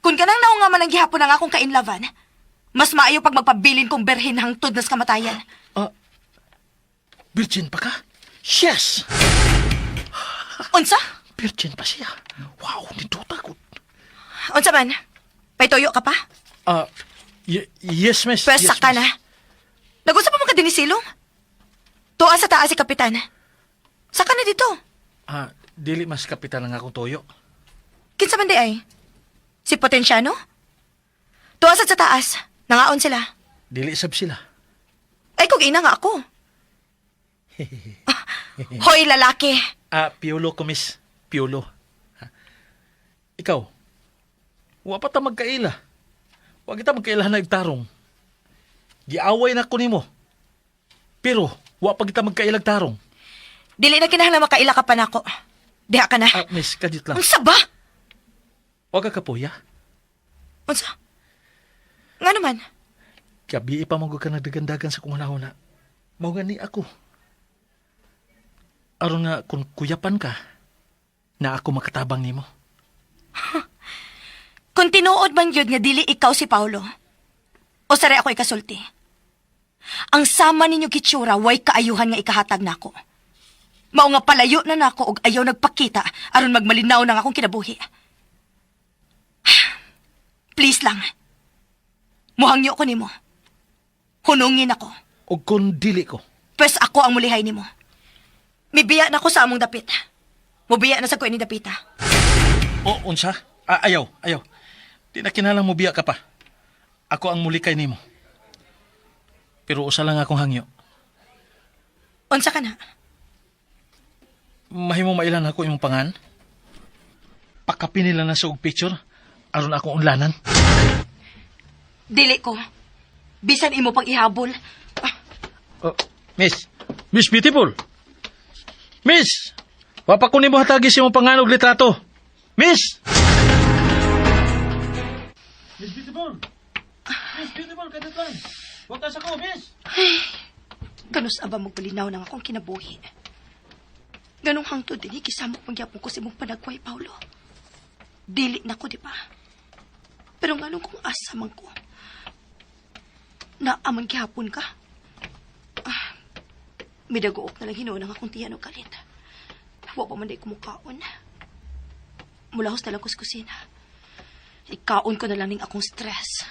[SPEAKER 3] Kung kanang naunga man ang gihapon ang akong kainlavan, mas maayo pag magpabilin kong berhin hangtod nas kamatayan.
[SPEAKER 4] Ah, virgin pa ka? Yes!
[SPEAKER 3] Unsa?
[SPEAKER 4] Virgin pa siya. Wow, nindota ko.
[SPEAKER 3] Unsa man? Paytuyo ka pa?
[SPEAKER 4] Ah, yes, miss.
[SPEAKER 3] Pwes
[SPEAKER 4] yes,
[SPEAKER 3] sakta
[SPEAKER 4] miss.
[SPEAKER 3] na. Nagusa pa man ka dinisilong? Tuwa sa taas si Kapitan. Saka na dito.
[SPEAKER 4] Ah, dili mas kapitan ang akong toyo.
[SPEAKER 3] Kinsa man di ay? Si Potensyano? Tuwa sa taas. Nangaon sila.
[SPEAKER 4] Dili sab sila.
[SPEAKER 3] Ay, kung ina nga ako. Ah, hoy, lalaki.
[SPEAKER 4] Ah, piolo ko, miss. Piolo. Ha? Ikaw, wa pa ta magkaila. Wa kita magkaila na igtarong. Giaway na ko nimo. Pero, wa pa kita magkailag tarong.
[SPEAKER 3] Dili na kinahanglan makaila ka pa nako. Diha ka na.
[SPEAKER 4] Ah, miss, kadit lang.
[SPEAKER 3] Unsa ba?
[SPEAKER 4] Wa ka kapuya.
[SPEAKER 3] Unsa? Nga naman?
[SPEAKER 4] Gabi pa mo ka nagdagandagan sa kung na. Mao nga ni ako. Aron nga kung kuyapan ka, na ako makatabang nimo.
[SPEAKER 3] Kung tinuod man yun nga dili ikaw si Paulo, o sare ako ikasulti. Ang sama ninyo gitsura, way kaayuhan nga ikahatag nako. Mao nga palayo na nako og ayaw nagpakita aron magmalinaw na nga akong kinabuhi. Please lang. Muhangyo ko nimo. Hunungin ako.
[SPEAKER 4] O kung dili ko,
[SPEAKER 3] Pwes ako ang mulihay nimo. Mibiya na ko sa among dapit. Mubiya na sa ko ini dapita.
[SPEAKER 4] O, unsa? Ah, ayaw, ayaw. Di na kinalang mo biya ka pa. Ako ang muli kay nimo. Pero usa lang akong hangyo.
[SPEAKER 3] Unsa ka na?
[SPEAKER 4] Mahimo mailan ako imong pangan. Pakapi nila na sa og picture aron akong unlanan.
[SPEAKER 3] Dili ko. Bisan imo pang ihabol. Ah,
[SPEAKER 4] Oh, miss. Miss Beautiful. Miss. Wapa ko nimo hatagi sa imong pangan og litrato. Miss. Miss Beautiful. Miss Beautiful kadto lang. Wa ka sa ko, miss.
[SPEAKER 3] Ganus aba magpalinaw ng akong kinabuhi. Ganong hangtod din, kisamok magyapon ko sa imong panagway, Paulo. Dili na ko, di ba? Pero nganong kung asa man ko, naaman gihapon ka. Ah, midagook na lang hinuon ang akong tiyan o kalit. Wa pa man day kumukaon. Mulahos na lang ko sa kusina. Ikaon ko na lang ning akong stress.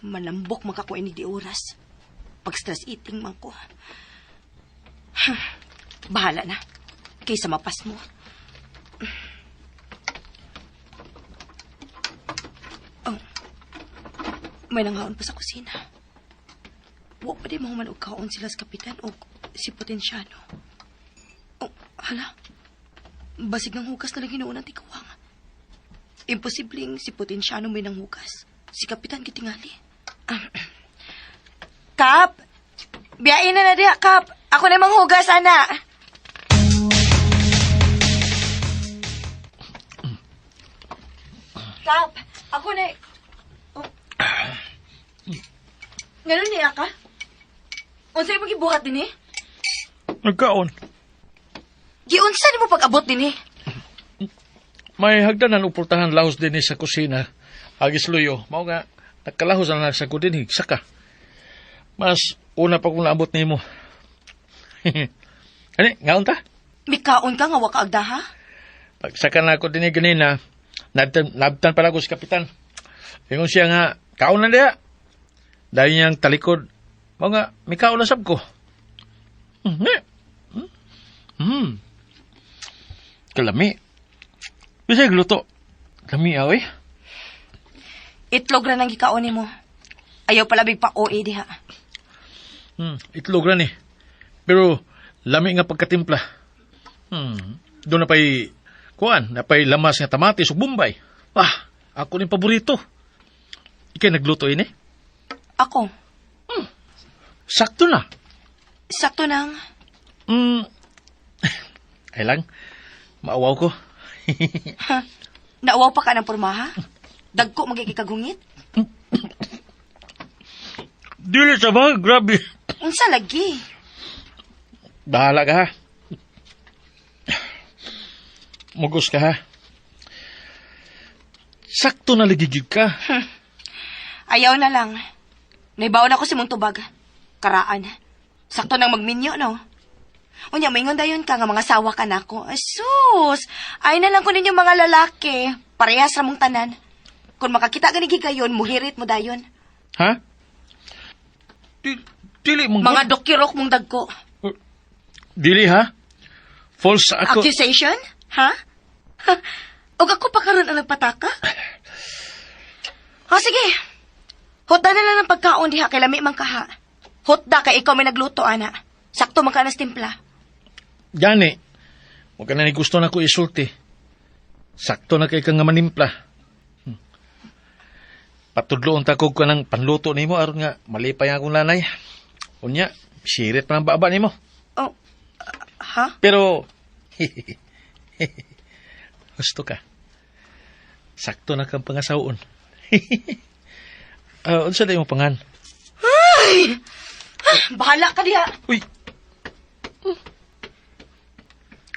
[SPEAKER 3] Manambok makakuha ni di oras. Pag stress eating man ko. Bahala na. Kaysa mapas mo. Oh. May nangaon pa sa kusina. Wa pa di mahuman og kaon sila sa kapitan o si Potensyano. Oh, hala. Basig ng hugas na lang hinuon ang tikawang. Imposibleng si Potensyano may nanghugas. Si Kapitan gitingali. Kap! Biyain na na diha, Kap. Ako na manghugas, ana. Kap, ako na... Oh. Ganun niya ka? Unsay imong gibuhat din eh?
[SPEAKER 4] Nagkaon.
[SPEAKER 3] Giunsa nimo pag-abot din eh?
[SPEAKER 4] May hagdanan upultahan lahos din sa kusina. Agis luyo. Mao nga, nagkalahos na sa ko din, saka. Mas una pa kong naabot nimo. Ani, ngaon ta?
[SPEAKER 3] Mikaon ka nga wa ka agdaha?
[SPEAKER 4] Pagsaka na ako din ganina, nabtan pala ko si kapitan. Ingon siya nga, kaon na diha. Dahil niyang talikod. Mao nga, mikaon na sab ko. Mm, eh. Mm. Mm. Kalami. Bisag luto. Lami aw eh.
[SPEAKER 3] Itlog ra nang gikaon nimo. Ayaw pala big pa OA diha.
[SPEAKER 4] Itlog ra ni. Pero lami nga pagkatimpla. Doon na pa'y kuan, na pa'y lamas nga kamatis ug bombay. Ah, ako ning paborito. Ikay nagluto ini?
[SPEAKER 3] Ako,
[SPEAKER 4] Sakto na.
[SPEAKER 3] sakto nang
[SPEAKER 4] Ay lang, maawaw ko.
[SPEAKER 3] Nauwaw pa ka ng pormaha? Dagko magigikagungit?
[SPEAKER 4] Dili sa ba? Grabe.
[SPEAKER 3] Unsa lagi?
[SPEAKER 4] Bahala ka ha. Mugos ka ha. Sakto na ligigig ka.
[SPEAKER 3] Ayaw na lang. Naibaon ako si mong tubag. Karaan. Sakto nang magminyo, no? Unya, maingon dayon ka nga mga sawa ka nako. Asus! Ay na lang ko ninyo mga lalaki. Parehas ra mong tanan. Kung makakita gani gigayon, muhirit mo dayon.
[SPEAKER 4] Ha? Dili mong...
[SPEAKER 3] Mga dokirok mong dagko.
[SPEAKER 4] Dili ha? False ako.
[SPEAKER 3] Accusation? Ha? Ha? Og ako pa karon ang nagpataka? O sige. Hotda na lang ng pagkaon diha kay lami man kaha. Hotda kay ikaw may nagluto ana. Sakto man ka nas timpla.
[SPEAKER 4] Gani, huwag ka na ni gusto na ko isulti. Sakto na kay kang nga manimpla. Patudloon ta ko ka ng panluto nimo aron nga malipay ang akong lanay. Unya, sirit pa ang baba nimo.
[SPEAKER 3] Oh, ha?
[SPEAKER 4] Pero, gusto ka. Sakto na kang pangasaon. Unsa day mo pangan?
[SPEAKER 3] Bahala ka diha.
[SPEAKER 4] Uy!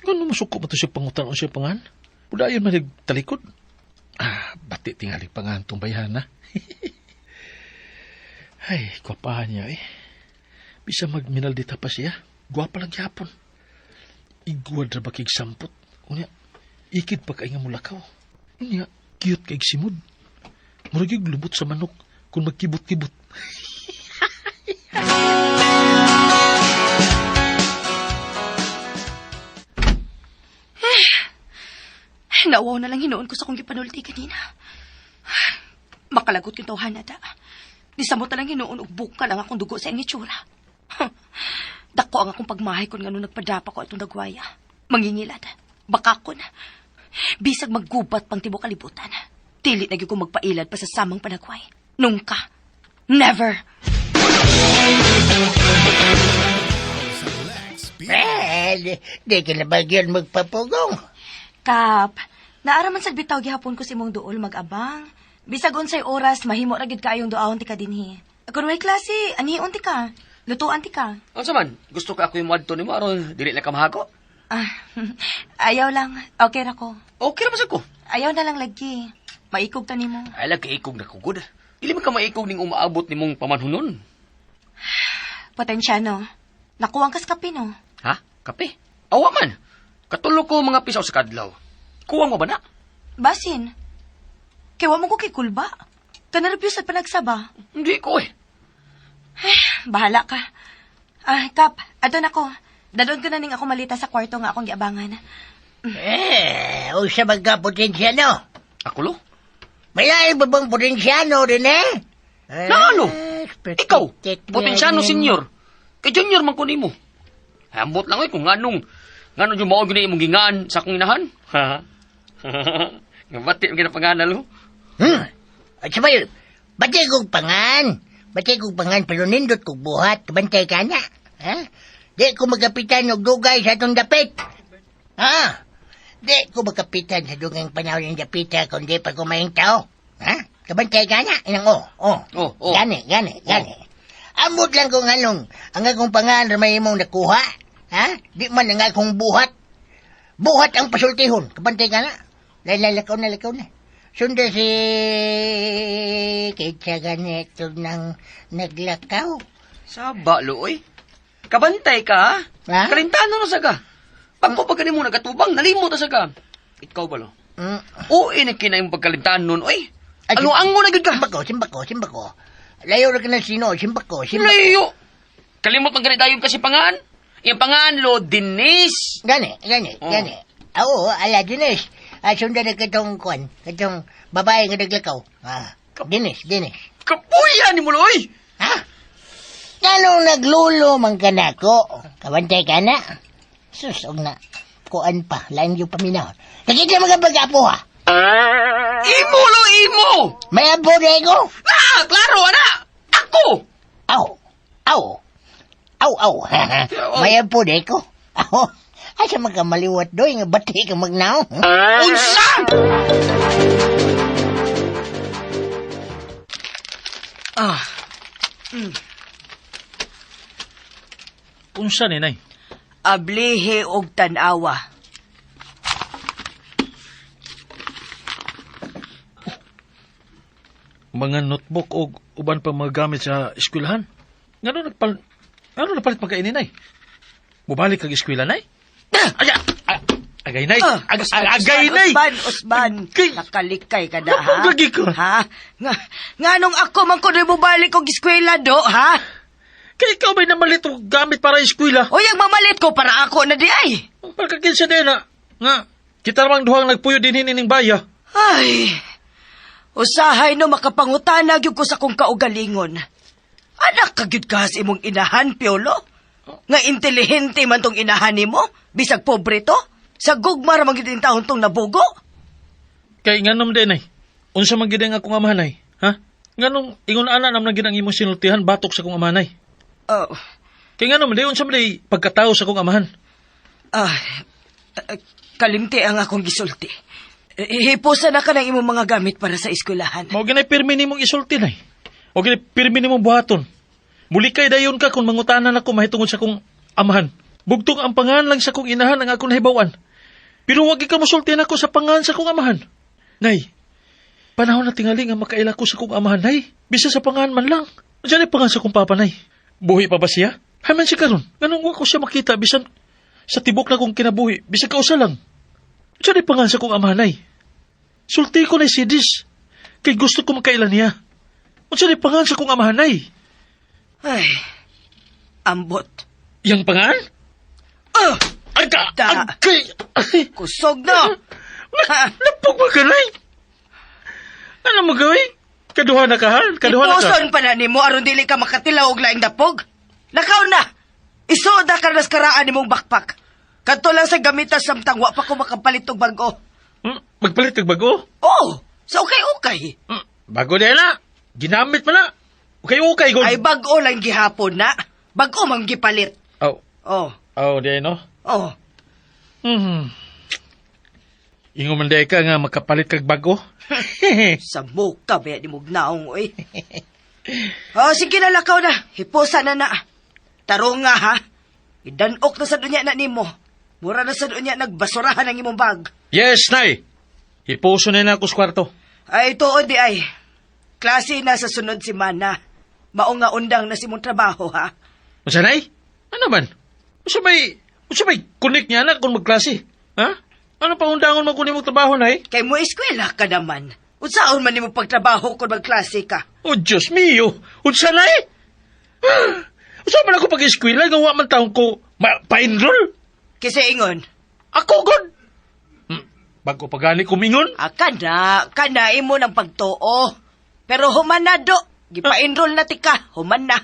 [SPEAKER 4] Ano masuko ba ito siya pangutan o siya pangan? Budayon man talikod. Ah, bati tingali pangan tong bayan na. Ay, gwapahan niya eh. Bisa magminaldita pa siya. Gwapa lang yapon. Igwad ra ba kig sampot? Unya, ikid pa kay nga mulakaw. Unya, cute kay simod. Murag yung lubot sa manok kung magkibot-kibot.
[SPEAKER 3] Nauwaw na lang hinuon ko sa kong gipanulti kanina. Makalagot yung tawhan na da. Nisamot na lang hinuon og buka lang akong dugo sa iyang itsura. Dako ang akong pagmahay kung ngano nagpadapa ko itong dagwaya. Mangingilad. Bakakon. Bisag maggubat pang tibok kalibutan. Dili na gyud ko magpailad pa sa samang panagway. Nungka. Never.
[SPEAKER 5] Eh, di ka na ba yun magpapugong?
[SPEAKER 3] Kap, naaraman sa bitaw gihapon ko si mong duol mag-abang. Bisag unsay oras, mahimo ra gyud kaayong duawon ti ka dinhi. Kun way klase, anion ti ka. Lutuan ti ka.
[SPEAKER 6] Unsa man, gusto ka ako yung muadto nimo aron dili na ka mahako?
[SPEAKER 3] Ah, ayaw lang. Okay ra ko.
[SPEAKER 6] Okay ra ba sad ko?
[SPEAKER 3] Ayaw na lang lagi. Maikog ta nimo.
[SPEAKER 6] Ay lang kay ikog na kugod. Dili man ka maikog ning umaabot nimong pamanhunon.
[SPEAKER 3] Potensyano. Nakuwang kas kape, no?
[SPEAKER 6] Ha? Kape? Awa man. Katulo ko mga pisaw sa kadlaw. Kuwang mo ba na?
[SPEAKER 3] Basin. Kay wa mo ko kay kulba. Kanarbyos at panagsaba.
[SPEAKER 6] Hindi ko eh.
[SPEAKER 3] Bahala ka. Ah, Kap, adon ako. Dadon ko na ning ako malita sa kwarto nga akong giabangan.
[SPEAKER 5] Eh, usa magka potensyano.
[SPEAKER 6] Ako lo?
[SPEAKER 5] May lain ba bang potensyano rin eh?
[SPEAKER 6] Na ano? Ikaw, potensyano senior. Kay junior man ko nimo. Ambot lang eh kung nganong nganong yung mao gyud imong gingaan sa akong inahan. Ha? Nga bati ang ginapanganal lo.
[SPEAKER 5] At sabay, bati kong pangan. Bati kong pangan, pero nindot kong buhat. Kabantay ka na. Ha? Di ko magapitan og dugay sa atong dapit. Ha? Di ko magapitan sa dugang panahon ng dapita kung di pa kumaing tao. Ha? Kabantay ka na. Inang, oh, oh.
[SPEAKER 6] Oh, oh.
[SPEAKER 5] Gani, gani, gani. Amot lang kung anong, ang akong pangan ramay imong nakuha. Ha? Di man ang akong buhat. Buhat ang pasultihon. Kabantay ka na. Lalakaw na, lakaw na. Sunda si Kitsa ganito ng naglakaw.
[SPEAKER 6] Saba lo oy. Kabantay ka ha?
[SPEAKER 5] Ha?
[SPEAKER 6] Kalintano na sa ka. Pagko pag mo nagatubang, nalimot na sa ka. Ikaw ba lo? Oo, eh, nagkina yung pagkalintaan nun, oy.
[SPEAKER 5] Ay,
[SPEAKER 6] Ano ang na gyud ka?
[SPEAKER 5] Simba ko, simba ko, simba ko. Layo ra ka ng sino, simba ko, simba ko.
[SPEAKER 6] Layo. Kalimot man gani dayon kasi pangan. Iyang pangan lo Denise.
[SPEAKER 5] Gani, gani,
[SPEAKER 6] Oh.
[SPEAKER 5] gani. Ah, Oo, ala, Dinis. Ah, sundan na katong kwan, katong babae nga naglakaw. Ah, Dinis, Dinis.
[SPEAKER 6] Kapuya ni mo lo, oy.
[SPEAKER 5] Ha? Nganong naglulo man ka na ko? Kabantay ka na? Sus, og na. Kuan pa, lain yung paminaw. Nakita mga pag-apo ha?
[SPEAKER 6] Imo lo imo.
[SPEAKER 5] May apo na ko?
[SPEAKER 6] Ah, klaro ana. Ako.
[SPEAKER 5] Aw, aw, aw, aw. May apo na ko? Aw, asa makamaliwat doy nga bati ka magnaw?
[SPEAKER 6] Unsa?
[SPEAKER 7] Ah,
[SPEAKER 4] Unsa ni, Nay?
[SPEAKER 7] Ablihe og tan-awa.
[SPEAKER 4] Mga notebook o uban pa mga gamit sa eskwelahan. Ngano nagpalit pagkainin, Nay? Mubalik kag eskwela, Nay? Ay, ay, agay, Nay.
[SPEAKER 7] Ah,
[SPEAKER 4] Agay, Nay.
[SPEAKER 7] Usban, usban.
[SPEAKER 4] Agay.
[SPEAKER 7] Nakalikay ka na, ha?
[SPEAKER 4] Napog lagi ka.
[SPEAKER 7] Ha? Nga nung ako man ko mobalik og eskwela do, ha?
[SPEAKER 4] Kay ikaw ba'y namalit og gamit para eskwela?
[SPEAKER 7] Uy, ang mamalit ko para ako na di ay.
[SPEAKER 4] Ang pagkakinsa din na. Nga, kita namang duhang nagpuyo din hining baya.
[SPEAKER 7] Ay, usahay no makapangutana gyud ko sa kong kaugalingon. Anak ka gyud ka sa imong inahan, Piolo. Nga intelihente man tong inahan nimo, bisag pobre to. Sa gugma ra man gyud intawon tong nabugo.
[SPEAKER 4] Kay nganom din ay. Unsa man gid ang akong amahan ay? Ha? Nganong ingon ana naman gid ang imong sinultihan batok sa akong amahan ay.
[SPEAKER 7] Oh,
[SPEAKER 4] Kay nganom di unsa man di pagkatao sa akong amahan.
[SPEAKER 7] ah, kalimti ang akong gisulti. Hipusa na ka ng imong mga gamit para sa eskwelahan.
[SPEAKER 4] Mao ginay pirmi nimong isulti nay. O ginay pirmi nimong buhaton. Muli kay dayon ka kung mangutanan ako mahitungod sa akong amahan. Bugtong ang pangalan lang sa akong inahan ang akong nahibaw-an. Pero wag ka mosulti nako sa pangalan sa akong amahan. Nay, panahon na tingali nga makaila ko sa akong amahan, nay. Bisa sa pangalan man lang. Diyan ay pangalan sa akong papa, nay. Buhi pa ba siya? Haman siya karon. Nganong wa ko siya makita bisan sa tibok na kong kinabuhi, bisan kausa lang. Diyan ay pangalan sa akong amahan, nay. Sulti ko na si Dis. Kay gusto ko makaila niya. Unsa ni pangalan sa akong amahan, nay?
[SPEAKER 7] Ay, ambot.
[SPEAKER 4] Yang pangalan?
[SPEAKER 7] Ah,
[SPEAKER 4] Aga!
[SPEAKER 7] Ta.
[SPEAKER 4] Agay! Ay!
[SPEAKER 7] Kusog no. Ha?
[SPEAKER 4] Napog mo ka, nay! Ano mo gawin? Kaduha na ka, ha? Kaduha na ka.
[SPEAKER 7] Ipuson pa na nimo aron dili ka makatilaw og laing dapog. Lakaw na. Isuod na ka nas karaan nimong backpack. Kadto lang sa gamitas samtang wa pa ko makapalit og bag-o.
[SPEAKER 4] Magpalit kag bago?
[SPEAKER 7] Oh, sa ukay-ukay.
[SPEAKER 4] Bago na na. Ginamit pa na. Okay, good.
[SPEAKER 7] Ay bag-o lang gihapon na. Bag-o man gipalit.
[SPEAKER 4] Oh,
[SPEAKER 7] Oh,
[SPEAKER 4] oh, di no?
[SPEAKER 7] oh.
[SPEAKER 4] Ingo man di ka nga makapalit kag bago.
[SPEAKER 7] Sa muka ba ni mugnaong oy. Oh, sige na lakaw na. Hipusa na na. Tarong nga ha. Idanok na sa dunya na nimo. Mura na sa dunya nagbasurahan ang imong bag.
[SPEAKER 4] Yes, nay. Ipuso na na ako sa kwarto.
[SPEAKER 7] Ay, tuod di ay. Klase na sa sunod semana. Mao nga undang na si mong trabaho, ha?
[SPEAKER 4] Unsa, nay? Ano man? Unsa may connect niya na kung magklase? Ha? Ano pa undangon mo kunin mong trabaho, nay?
[SPEAKER 7] Kay mo eskwela ka naman. Unsaon man nimo pagtrabaho kung magklase ka?
[SPEAKER 4] Oh, Diyos mio! Unsa, nay? Unsa man ako pag-eskwela nga wa man taon ko pa-enroll?
[SPEAKER 7] Kasi ingon,
[SPEAKER 4] Ako, god! Bago pa gani kumingon?
[SPEAKER 7] ah, kana, kana imo ng pagtuo. Pero human na do. Gipa-enroll na tika. Human na.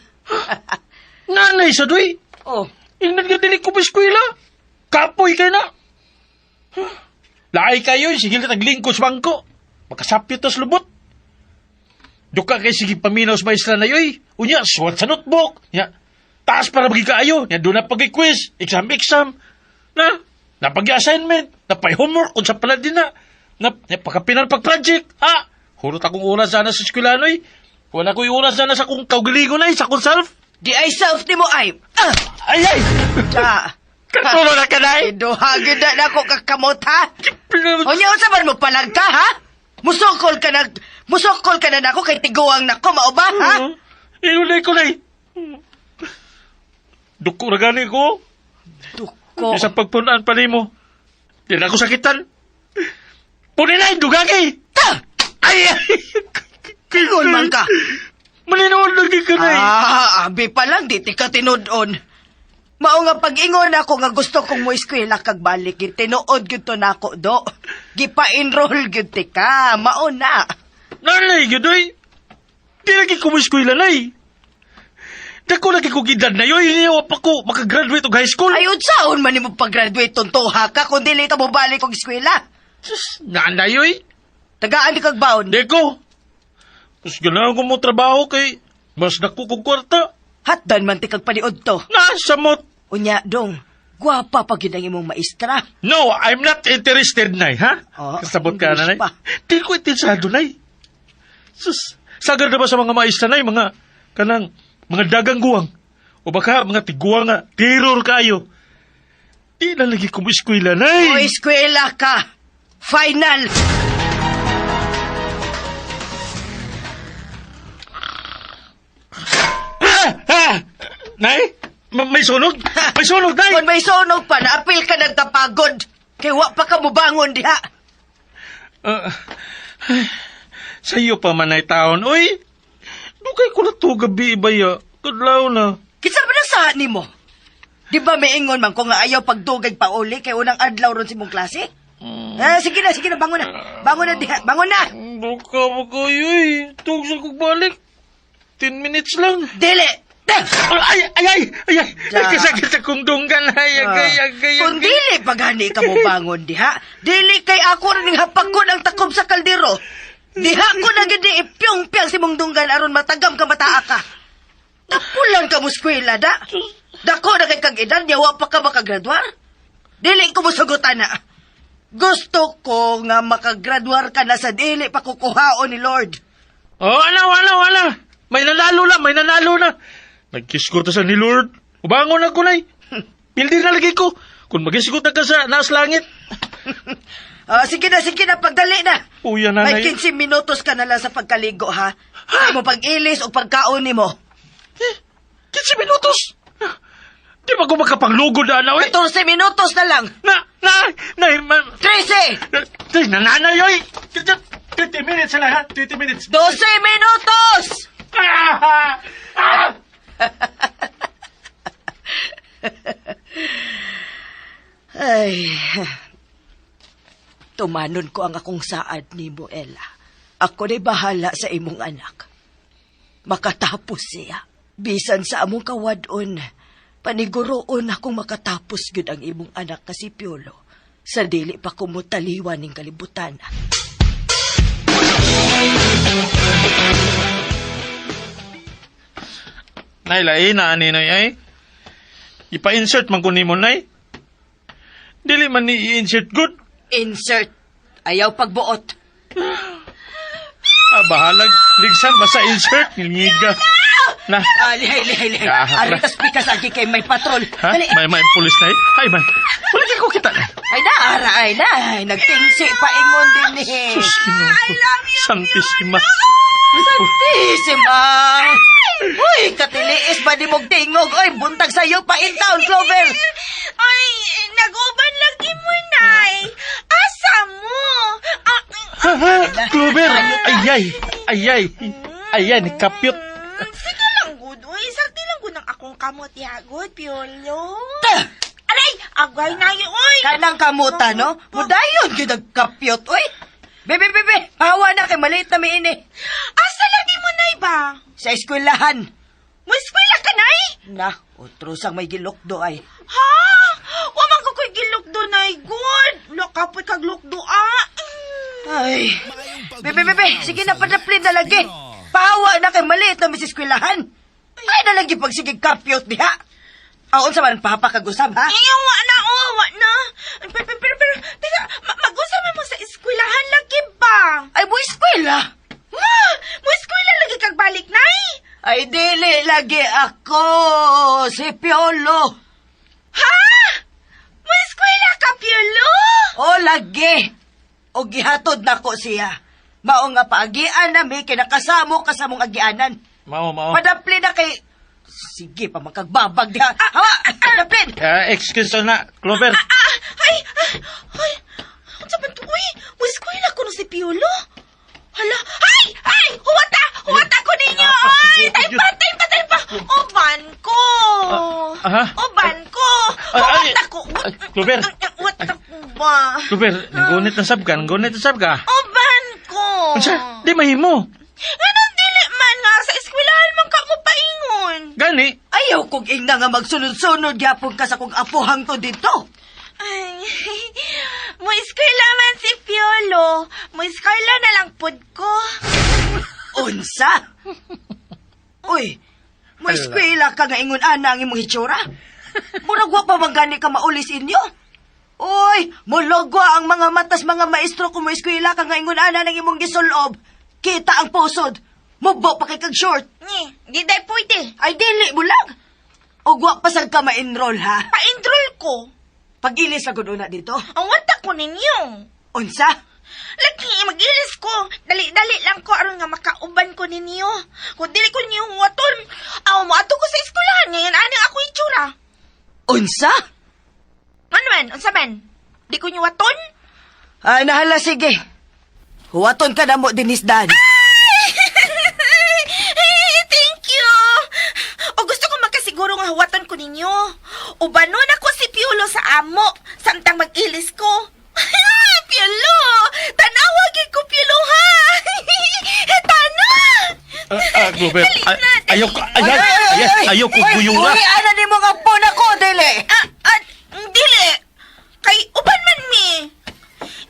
[SPEAKER 4] Nanay sa doy!
[SPEAKER 7] Oh,
[SPEAKER 4] Ingnan ka dili ko pa eskwela. Kapoy kay na. Huh. Laay kayo, sige na taglingkod sa bangko. Makasapit tas lubot. Duka kay sige paminaw sa maestra na yoy. Unya, suwat sa notebook. Nya, taas para magikaayo. Nya, doon na pag-quiz, exam, exam. Na, napag-assignment, napay-homework, kung sa pala din na. Na, nya, pagkapinan pag-project. Ah, hurot akong oras sana sa eskwela noy. Wala ko'y oras sana sa akong kaugalingon ay, sa akong self.
[SPEAKER 7] Di ay self nimo ay. Ah,
[SPEAKER 4] Ay, ay!
[SPEAKER 7] ta.
[SPEAKER 4] Katulo na ka na eh.
[SPEAKER 7] Duha gyud na nako kakamot ha. Unya unsa man mo palag ka ha? Musukol ka na nako kay tiguang nako mao ba ha?
[SPEAKER 4] Inulay ko na eh. Duko na gani ko.
[SPEAKER 7] Duko.
[SPEAKER 4] Sa pagpunaan pa nimo. Di na ako sakitan. Puni na, dugagi!
[SPEAKER 7] Ta!
[SPEAKER 4] Ay! Ay!
[SPEAKER 7] Ingon man ka.
[SPEAKER 4] Malinood lagi ka na eh.
[SPEAKER 7] Ah, abi pa lang di ti ka tinud-on. Mao nga pag-ingon ako nga gusto kong mo eskwela kag balik, gyud tinuod gyud to nako do. Gipa-enroll gyud ti ka, mao na.
[SPEAKER 4] Nanay, gyud oy. Di lagi ko mo eskwela nay. Dako lagi ko gidad na yoy. Hindi pa ko makagraduate og high school.
[SPEAKER 7] Ay unsaon man nimo pag-graduate tuntuha ka kung dili ka mobalik og eskwela?
[SPEAKER 4] Sus, nanay oy.
[SPEAKER 7] Tagaan di kag baon.
[SPEAKER 4] Di ko. Mas ganahan ko mo trabaho kay mas dako kong kwarta.
[SPEAKER 7] Hatdan man ti kag paniud to.
[SPEAKER 4] Nasa mot.
[SPEAKER 7] Unya dong, gwapa pa gyud ang imong maestra.
[SPEAKER 4] No, I'm not interested, Nay, ha?
[SPEAKER 7] Oh,
[SPEAKER 4] Kasabot ka na,
[SPEAKER 7] English
[SPEAKER 4] Nay.
[SPEAKER 7] pa.
[SPEAKER 4] Di ko interesado, Nay. Sus, Sagar na ba sa mga maestra nay, mga kanang mga dagang guwang? O baka mga tiguang nga, terror kayo. Di na lagi ko mo eskwela, nay.
[SPEAKER 7] O eskwela ka. Final.
[SPEAKER 4] Ah! Ah! Nay? May sunog? May sunog, nay!
[SPEAKER 7] Kung may sunog pa, naapil ka nagkapagod. Kay wa pa ka mubangon diha.
[SPEAKER 4] Ah, ay, sa iyo pa man ay taon. Uy, dugay ko na to gabi ba ya? Kadlaw na.
[SPEAKER 7] Kinsa ba na sa nimo? Di ba may ingon man ko nga ayaw pagdugay pa uli kay unang adlaw ron sa imong klase? Eh, sige na, sige na, bangon na. Bangon na diha, bangon na.
[SPEAKER 4] Baka mo kayo eh. Tug sa kong balik. 10 minutes lang.
[SPEAKER 7] Dili.
[SPEAKER 4] Ay, ay, ay, ay, ay,
[SPEAKER 7] Da.
[SPEAKER 4] kasakit sa kong dunggan. Ay, ay, ay, ay,
[SPEAKER 7] Kung dili pa gani ka mo bangon diha, dili kay ako rin hapakon ang takob sa kaldero. Diha ko na gid ipyong-pyang si mong dunggan aron matagam ka mataa ka. Napulan ka mo eskwela da. Dako na kay kag edad niya wa pa ka makagraduar. Dili ko mosugotan na. Gusto ko nga makagraduar ka na sa dili pa kukuhaon ni Lord.
[SPEAKER 4] Oh, ala, wala, wala. May nanalo na, may nanalo na. Nagkisgot sa ni Lord. Ubangon na ko, nay. Pildi na lagi ko. Kung magisgot na ka sa naas langit.
[SPEAKER 7] Ah, sige na, sige na, pagdali na.
[SPEAKER 4] Uya na,
[SPEAKER 7] May
[SPEAKER 4] nay.
[SPEAKER 7] 15 minutos ka na lang sa pagkaligo, ha? Sa mo pag-ilis o pagkaon nimo.
[SPEAKER 4] Eh, 15 minutos. Di ba ko makapanglugod na, na, oy?
[SPEAKER 7] 14 minutos na lang.
[SPEAKER 4] Na, na, na, ma,
[SPEAKER 7] 13!
[SPEAKER 4] Ay, nananay, oy! 20 minutes na, ha? 20 minutes.
[SPEAKER 7] 12 minutos!
[SPEAKER 4] Ah! Ah!
[SPEAKER 7] Ay, tumanon ko ang akong saad ni mo, Ella. Ako na'y bahala sa imong anak. Makatapos siya. Bisan sa among kawadon, paniguroon akong makatapos gyud ang imong anak kasi Piolo. Sa dili pa ko mutaliwan ning kalibutan.
[SPEAKER 4] Nay, lain na, ani, nay, ay. Ipa-insert man ko nimo, nay. Dili man ni i-insert good.
[SPEAKER 7] Insert. Ayaw pagbuot.
[SPEAKER 4] Ah, bahalag. Ligsan, basta insert. Ngiga. Na.
[SPEAKER 7] Ah, lihay, lihay, lihay.
[SPEAKER 4] Ah,
[SPEAKER 7] Aritas pikas agi kay may patrol.
[SPEAKER 4] Ha?
[SPEAKER 7] Dali.
[SPEAKER 4] May pulis na eh. Ay, may. Wala ko kita.
[SPEAKER 7] Ay na, ara, ay na. Ay, nagtingsi paingon din eh.
[SPEAKER 4] Sus, Ginoo ko. Santisima.
[SPEAKER 7] Santisima! Uy, katiliis ba di mong tingog? Uy, buntag sa'yo pa in town, Clover!
[SPEAKER 8] Ay, nag-uban lagi mo, Nay. Asa mo? Ah,
[SPEAKER 4] Ha, ha, Clover. Ay, ay. Ay, ay. Ay, ay, nikapyot.
[SPEAKER 8] sige lang, good. Uy, sakti lang gud ang akong kamot, yagod, Piolo.
[SPEAKER 7] Ta!
[SPEAKER 8] Aray, agay na yun, uy.
[SPEAKER 7] Kanang kamuta, no? Mudayon yun nagkapyot, uy! Bebe, bebe, pahawa na kay maliit na miini.
[SPEAKER 8] Asa lagi mo, Nay, ba?
[SPEAKER 7] Sa eskwelahan.
[SPEAKER 8] Mo eskwela ka, Nay?
[SPEAKER 7] Na, otrosang may gilokdo ay.
[SPEAKER 8] Ha? Wa man ko ko'y gilukdo, Nay, good. Lakapoy kag lukdo, ah.
[SPEAKER 7] Ay, bebe, bebe, sige na, padaplin na lagi. Pahawa na kay maliit na mis eskwelahan. Ay, na lagi pagsigig kapyot diha. Aon sa man papakagusab, ha?
[SPEAKER 8] Ayaw, wa na, oh, wa na. Pero, pero, pero, pero, teka, mag-usap mo sa eskwelahan lagi ba?
[SPEAKER 7] Ay, mo eskwela.
[SPEAKER 8] Ma, mo eskwela lagi kag balik, Nay?
[SPEAKER 7] Ay, dili lagi ako, si Piolo.
[SPEAKER 8] Ha? Mo eskwela ka, Piolo?
[SPEAKER 7] O, lagi. O gihatod na ko siya. Mao nga paagian nami, kinakasamo ka sa mong agianan.
[SPEAKER 4] Mao, mao.
[SPEAKER 7] Padapli na kay... Sige pa, makagbabag diha. Hawa, padaplin!
[SPEAKER 4] Ah, excuse na, Clover.
[SPEAKER 8] Ah, ay, ah, ay, unsa man to, uy? Mo eskwela ko no si Piolo? Hala, ay, ay, huwata, huwata ko ninyo, ay, taypa, taypa, taypa. Uban ko.
[SPEAKER 4] Ah,
[SPEAKER 8] Uban ko.
[SPEAKER 4] Ah, ay,
[SPEAKER 8] Huwata ko.
[SPEAKER 4] ay, Clover.
[SPEAKER 8] Huwata ko ba?
[SPEAKER 4] Clover, nanggunit na sab ka, nanggunit na sab ka.
[SPEAKER 8] Uban ko.
[SPEAKER 4] Unsa? Di mahimo.
[SPEAKER 8] Anong dili man nga sa eskwelahan man ka mo paingon?
[SPEAKER 4] Gani.
[SPEAKER 7] Ayaw kong ingna nga magsunod-sunod gyapon ka sa kong apuhang to dito.
[SPEAKER 8] Ay, mo eskwela man si Piolo. Mo eskwela na lang pud ko.
[SPEAKER 7] Unsa? Uy, mo eskwela ka nga ingon ana ang imong hitsura? Murag wa pa man gani ka maulis inyo? Uy, mulogwa ang mga matas mga maestro kung mo eskwela ka nga ingon ana ng imong gisulob. Kita ang pusod. Mubo pa kay kag short.
[SPEAKER 8] Ni, di day pwede.
[SPEAKER 7] Ay dili bulag. Og wa pa sad ka ma-enroll ha.
[SPEAKER 8] Pa-enroll ko.
[SPEAKER 7] Pag-ilis na gud una dito.
[SPEAKER 8] Ang wanta ko ninyo.
[SPEAKER 7] Unsa?
[SPEAKER 8] Lagi, mag-ilis ko. Dali-dali lang ko aron nga makauban ko ninyo. Kung dili ko ninyo huwaton, aw mo ato ko sa eskwelahan ngayon ani ako itsura.
[SPEAKER 7] Unsa?
[SPEAKER 8] Ano man, unsa man? Di ko niyo waton?
[SPEAKER 7] Ay nahala sige. Huwaton ka na mo dinis dan.
[SPEAKER 8] Thank you. O gusto ko makasiguro nga huwatan ko ninyo. Ubanon ako si Piolo sa amo samtang mag-ilis ko. Piolo! Tanawa gyud ko Piolo ha. Tana!
[SPEAKER 4] Clover,
[SPEAKER 8] Dali na, dali.
[SPEAKER 4] ayaw ko, ayaw, ayaw, ayaw ko guyura.
[SPEAKER 7] Uy, ana ni mo nga po nako dili.
[SPEAKER 8] Ah, ah, dili. Kay uban man mi.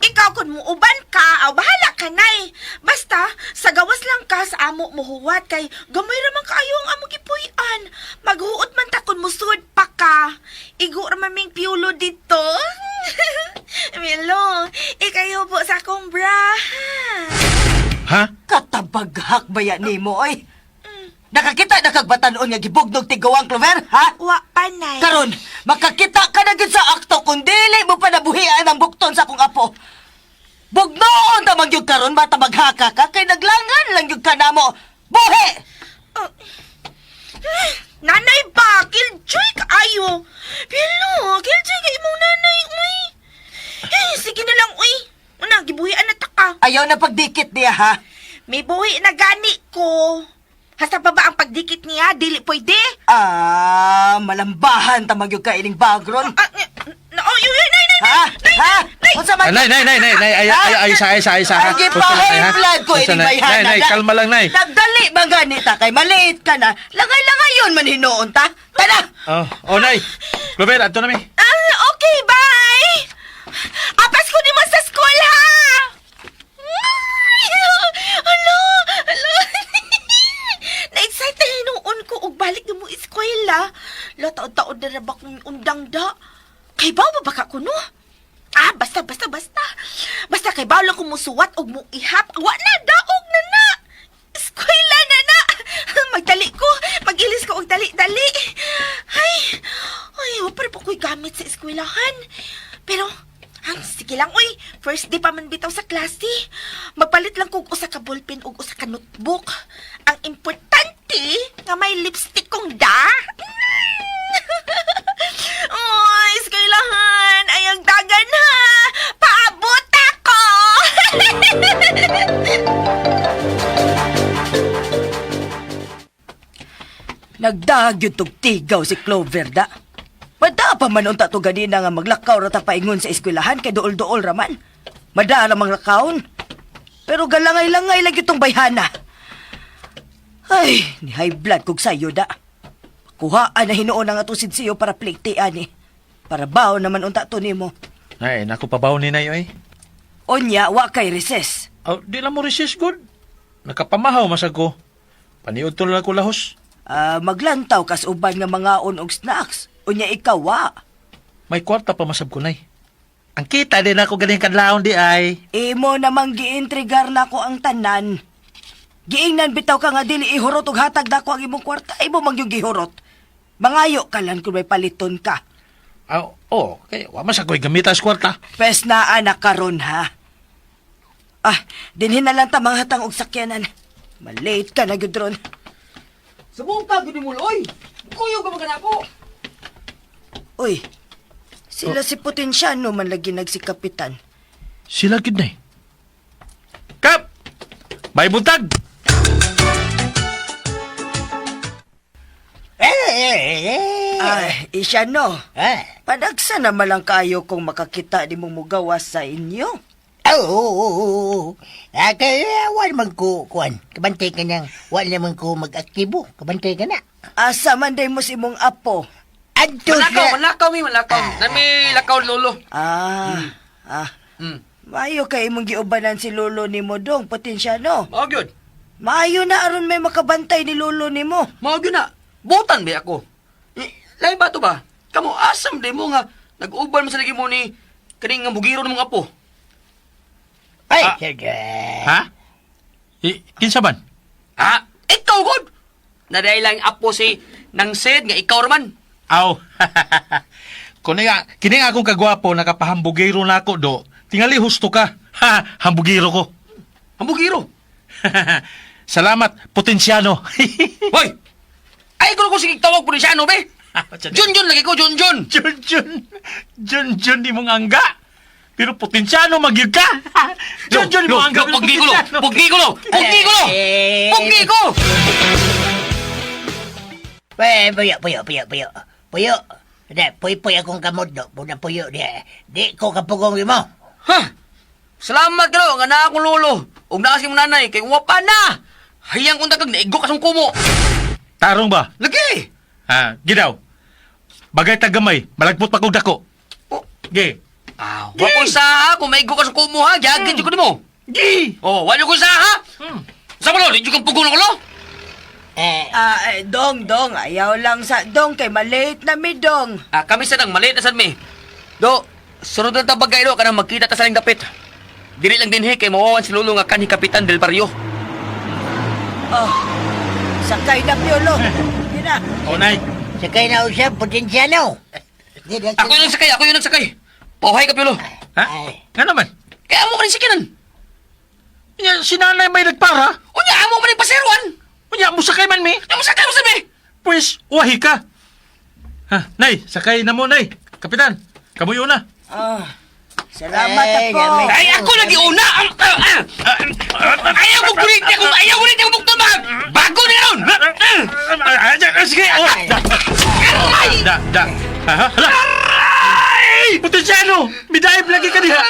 [SPEAKER 8] Ikaw kung muuban ka, aw bahala ka nay. Basta sa gawas lang ka sa amo mo huwat kay gamay ra man kaayo ang amo gipuy-an. Maghuot man ta kun musud pa ka. Igo ra man ming piulo dito. Milo, ikayo po sa akong bra.
[SPEAKER 4] Ha?
[SPEAKER 7] Katabaghak ba yan nimo oy? Nakakita na kag batan-on nga gibugnog tigawang Clover, ha?
[SPEAKER 8] Wa pa nay.
[SPEAKER 7] Karon, makakita ka na gyud sa akto kung dili mo pa nabuhian ang bukton sa akong apo. Bugnoon ta man gyud karon bata maghaka ka kay naglangan lang gyud ka namo. Buhi!
[SPEAKER 8] Oh. Nanay ba? Killjoy kaayo. Pero, killjoy kay imong nanay, uy. Eh, sige na lang, uy. Una, gibuhian na ta ka.
[SPEAKER 7] Ayaw na pagdikit niya ha.
[SPEAKER 8] May buhi na gani ko. Hasta pa ba ang pagdikit niya? Dili pwede.
[SPEAKER 7] Ah, malambahan ta man gyud ka ining bagron.
[SPEAKER 8] Ah, na, oh, yun, yun, nay, nay,
[SPEAKER 7] Ha?
[SPEAKER 8] nay,
[SPEAKER 7] Ha?
[SPEAKER 8] nay.
[SPEAKER 7] Unsa man?
[SPEAKER 4] Ah, Nay, nay, nay, nay, nay, ay, ay, ay, isa, isa, isa, ha?
[SPEAKER 7] Ay, gipahay blood ko
[SPEAKER 4] Unsa
[SPEAKER 7] ining
[SPEAKER 4] na-
[SPEAKER 7] bayhana.
[SPEAKER 4] Nay, nay, kalma lang, nay.
[SPEAKER 7] Nagdali ba gani ta kay maliit ka na. Langay-langay yun man hinuon ta. Tara!
[SPEAKER 4] Oh, oh, nay. Clover, ato na mi.
[SPEAKER 8] Ah, okay, bye. Apas ko nimo sa school, ha? Ay, Hala, hala. Na-excite na hinuon ko og balik na mo eskwela. La, taon-taon na ra ba kong undang da. Kay baw ba baka ko, no? Ah, basta, basta, basta. Basta kay baw lang ko musuwat og muihap. Wa na, daog na na. Eskwela na na. Magdali ko. Magilis ko og dali-dali. Ay, ay, wa pa rin po ko'y gamit sa eskwelahan. Pero, ang sige lang, uy. First day pa man bitaw sa klase. Magpalit lang kog usa ka ballpen ug usa ka notebook. Ang importante nga may lipstick kong da. Uy, eskwelahan. Ay, ang dagan ha. Paabot ako.
[SPEAKER 7] Nagdag yun tog tigaw si Clover da. Mada pa man unta to ganina nga maglakaw ra ta paingon sa eskwelahan kay duol-duol ra man. Mada ra mang lakawon. Pero galangay-langay lang itong bayhana. Ay, ni high blood kog sayo da. Kuhaan na hinuon ang atong sinsiyo para plate ani. Para baon naman unta to nimo.
[SPEAKER 4] Nay, naku, pabaw ni nay, oy.
[SPEAKER 7] Onya, wa kay recess.
[SPEAKER 4] Oh, di lang mo resist, good. Nakapamahaw, masag ko. Paniod to lang ko lahos.
[SPEAKER 7] Ah, maglantaw kas uban nga mangaon og snacks. Unya ikaw wa.
[SPEAKER 4] May kwarta pa masab ko, nay. Ang kita din ako galing kadlaon di ay.
[SPEAKER 7] Imo namang giintrigar nako ang tanan. Giingnan bitaw ka nga dili ihurot og hatag dako ang imong kwarta, imo man yung gihurot. Mangayo ka lang kung may paliton ka.
[SPEAKER 4] Ah, oh, kay wa man sa ko'y gamitas kwarta.
[SPEAKER 7] Pes na anak karon ha. Ah, dinhin na lang ta mga hatang og sakyanan. Malate ka na gyud ron.
[SPEAKER 6] Subong ka gud mo oy. Kuyog ka man ako.
[SPEAKER 7] Uy, sila si Potensyano man lagi nagsikapitan.
[SPEAKER 4] Sila gid nay. Kap! May buntag!
[SPEAKER 5] Eh,
[SPEAKER 7] Ay, isya no.
[SPEAKER 5] Ah.
[SPEAKER 7] Padagsa naman lang kayo kung makakita ni mong mugawas sa inyo.
[SPEAKER 5] Oo, oo, oo. Ah, kaya wala man ko, kuan. Kabantay ka nang, wala man ko mag-aktibo. Kabantay ka na.
[SPEAKER 7] Asa man day mo si imong apo.
[SPEAKER 5] Adto
[SPEAKER 6] Malakaw,
[SPEAKER 5] sa...
[SPEAKER 6] malakaw mi, malakaw. Nami lakaw lolo.
[SPEAKER 7] Ah, ah. Maayo kay imong giubanan si lolo nimo dong, Potensyano.
[SPEAKER 6] Mao gyud.
[SPEAKER 7] Maayo na aron may makabantay ni lolo nimo.
[SPEAKER 6] Mao gyud na. Butan ba ako? Eh, Lain ba to ba? Kamo asam di mo nga nag-uban man sa lagi mo ni kaning nga bugiro ng mga apo.
[SPEAKER 5] Ay,
[SPEAKER 4] Ah.
[SPEAKER 5] sige.
[SPEAKER 4] Ha? Kinsa man?
[SPEAKER 6] Ha? Ikaw god. Naday lang apo si nang sed nga ikaw raman.
[SPEAKER 4] Aw. Kuni nga, kini nga akong kagwapo nakapahambugero na ako do. Tingali husto ka. Ha, hambugero ko.
[SPEAKER 6] Hambugiro.
[SPEAKER 4] Salamat, potensyano.
[SPEAKER 6] Hoy! Ay ko ko sige tawag potensyano be. Jun Jun lagi ko Jun Jun.
[SPEAKER 4] Jun Jun. Jun Jun di mong angga. Pero potensyano magyud ka. Jun Jun di mong angga. pero
[SPEAKER 6] Pugni ko lo.
[SPEAKER 4] potensyano.
[SPEAKER 6] Pugni ko lo. Pugni ko lo.
[SPEAKER 5] Eh.
[SPEAKER 6] Pugni ko.
[SPEAKER 5] Eh, puyo, puyo, puyo, puyo. Puyo. Di, puy-puy akong kamot do. Puna puyo di. Di ko kapugong imo.
[SPEAKER 6] Ha? Salamat kalo nga naa akong lolo. Ug naa si imong nanay kay wa pa na. Hayang unta kag naigo ka sa kumo.
[SPEAKER 4] Tarong ba?
[SPEAKER 6] Lagi.
[SPEAKER 4] Ha, gidaw. Bagay tagamay, malagpot pa kog dako.
[SPEAKER 6] Oh.
[SPEAKER 4] Ge.
[SPEAKER 6] Ah, wa ko sa kung maigo ka sa kumo ha, giagid jud ko nimo.
[SPEAKER 4] Gi.
[SPEAKER 6] Oh, wa ko sa ha. Sa mo lo, di jud kang pugong ko lo.
[SPEAKER 5] Eh,
[SPEAKER 7] Ah, eh, dong, dong, ayaw lang sa dong kay malate na mi dong.
[SPEAKER 6] Ah, kami sa nang maliit na sad mi. Do, sunod lang ta bagay do kanang magkita ta sa ling dapit. Dili lang dinhi kay mawawan si lolo nga kanhi Kapitan del Barrio.
[SPEAKER 7] Oh, sakay na Piolo. Yun na.
[SPEAKER 4] O nay.
[SPEAKER 5] sakay na usap, potensyano. Di, di,
[SPEAKER 6] Ako yung nagsakay, ako yung nagsakay. Pauhay ka Piolo.
[SPEAKER 4] Ha?
[SPEAKER 5] Ay.
[SPEAKER 4] Nga naman.
[SPEAKER 6] Kaya amo ka rin sikinan.
[SPEAKER 4] Nya, si nanay may nagpara.
[SPEAKER 6] Unya amo man rin paseruan.
[SPEAKER 4] Unya, musakay man mi.
[SPEAKER 6] Nya mo sakay mo sabi.
[SPEAKER 4] Pwes, uwahi ka. Ha, nay, sakay na mo, nay. Kapitan, kamuyo na.
[SPEAKER 7] Ah, salamat
[SPEAKER 5] Ay,
[SPEAKER 7] ako.
[SPEAKER 5] gamay.
[SPEAKER 6] Ay ako lagi una. Ayaw mo gulit ako, ayaw gulit ako bukton ba. Bago na ron.
[SPEAKER 4] Sige, oh. Da, da, da. Ha, hala. Aray! Potensyano! Midaib lagi ka diha.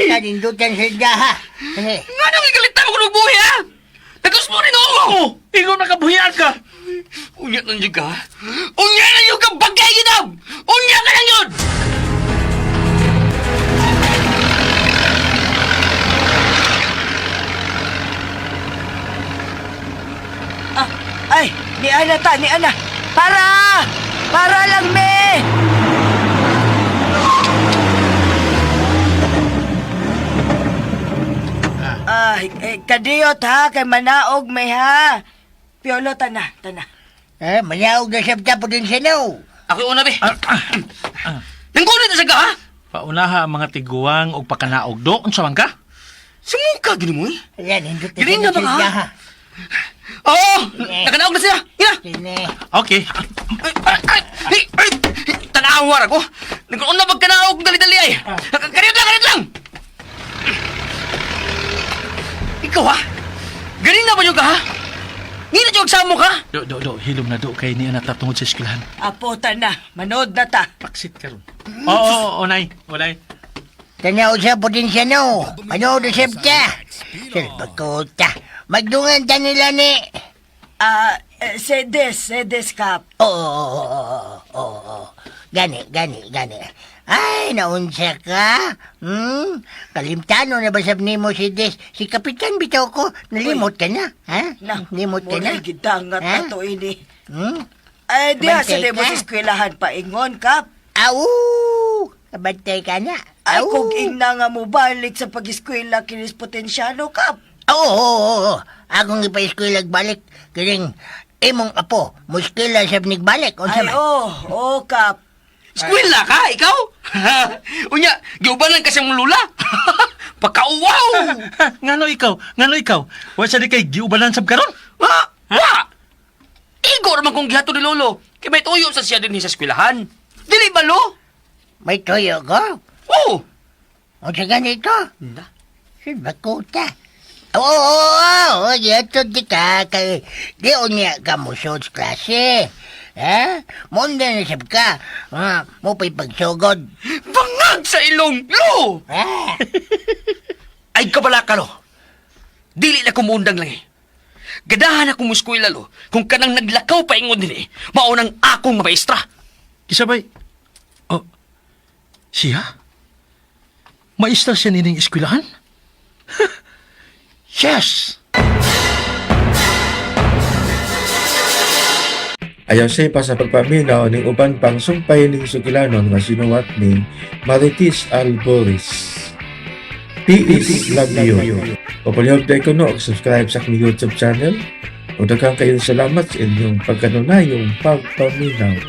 [SPEAKER 5] Kanindutan sa ha. Eh,
[SPEAKER 6] Nga nang igalitan mo kung buhi ha. Tagos mo rin ako.
[SPEAKER 4] Oh, ingon nakabuhian ka.
[SPEAKER 6] Unya lang yun ka. Unya lang yun ka bagay yun ah. Unya ka lang yun.
[SPEAKER 7] Ah, ay, ni Ana ta, ni Ana. Para! Para lang, me! Ay, eh, kadiyot ha, kay manaog may ha. Piolo, tana, tana.
[SPEAKER 5] eh, manyaog na siya ta potensyano.
[SPEAKER 6] Ako yung una be. Nanggunit na siya ka ha.
[SPEAKER 4] Paunaha ang mga tiguang og pakanaog do. Unsa man ka?
[SPEAKER 6] Sumuka gini mo eh.
[SPEAKER 5] Ayan, hindutan
[SPEAKER 6] Galing na ba
[SPEAKER 5] sa
[SPEAKER 6] ka?
[SPEAKER 5] ha.
[SPEAKER 6] Oo! Nakanaog na siya! Ina!
[SPEAKER 5] Sine.
[SPEAKER 4] Okay.
[SPEAKER 6] Ay, ay, ay, ay, ay, Tanawar ako! Nagkauna pagkanaog dali-dali ay! Kaniyot lang! Kaniyot lang! Ikaw ha? Galing na ba yun ka ha? Ngina yung samo ka?
[SPEAKER 4] Do, do, do. Hilom na do kay niya natatungod sa eskwelahan.
[SPEAKER 7] Apo, tana, manood na ta.
[SPEAKER 4] Paksit karon. Oo, oo, oo, nay. O, nay.
[SPEAKER 5] Tanaw sa potensyano. Manood na siya ta. Salbakuta. Magdungan ta nila ni.
[SPEAKER 7] Ah, eh, sedes, sedes kap.
[SPEAKER 5] Oo, oo, oo, oo, oo. Gani, gani, gani. Ay, naunsa ka. Kalimtano na ba sab nimo si Des? Si Kapitan bitaw ko. Nalimot ka na, ha?
[SPEAKER 7] Na,
[SPEAKER 5] Limot ka na.
[SPEAKER 7] Muna gidangat
[SPEAKER 5] Ha?
[SPEAKER 7] na to ini.
[SPEAKER 5] Hmm?
[SPEAKER 7] Ay, diha sa
[SPEAKER 5] Bantay
[SPEAKER 7] demo
[SPEAKER 5] ka?
[SPEAKER 7] sa eskwelahan paingon, kap.
[SPEAKER 5] Au! Kabantay ka na.
[SPEAKER 7] Ay,
[SPEAKER 5] Au!
[SPEAKER 7] kung ingna nga mo balik sa pag-eskwela kinis potensyano, kap.
[SPEAKER 5] Oo, oo, oo, oo. Akong ipa-eskwela balik. Kining imong apo, muskila sab nigbalik. Unsa
[SPEAKER 7] Ay,
[SPEAKER 5] man?
[SPEAKER 7] oh, oh, kap.
[SPEAKER 6] Eskwela ka, ikaw? Unya, giubanan ka siyang lula? Pagkauwaw!
[SPEAKER 4] Ngano ikaw? Ngano ikaw? Wa sa di kay giubanan sab karon?
[SPEAKER 6] Ha? Wa! Igor man kong gihato ni Lolo. Kay may tuyo sa siya din sa eskwelahan. Dili ba, lo?
[SPEAKER 5] May tuyo ko?
[SPEAKER 6] Oo!
[SPEAKER 5] Unsa ganito?
[SPEAKER 6] Na?
[SPEAKER 5] Silbakuta. Oo, oo, oo, dito di ka, kay, di unya ka mo sa klase. Ha? Munda na sab ka, ha? Mo pa'y pagsugod.
[SPEAKER 6] Bangag sa ilong, lo!
[SPEAKER 5] Ha?
[SPEAKER 6] Ay, kabala ka, lo. Dili na kumundang lang eh. Gadahan ako mo eskwela, lo. Kung kanang naglakaw pa ingon din eh, maunang akong maestra.
[SPEAKER 4] Kisabay. Oh. Siya? Maestra siya nining eskwelahan? Yes!
[SPEAKER 1] Ayaw siya pa sa pagpaminaw ning uban pang sumpay ning sugilanon nga sinuwat ni Marites Alboris. Peace love you. O palihog ko no, og subscribe sa akong YouTube channel. O daghang kayong salamat sa inyong pagkanunayong pagpaminaw.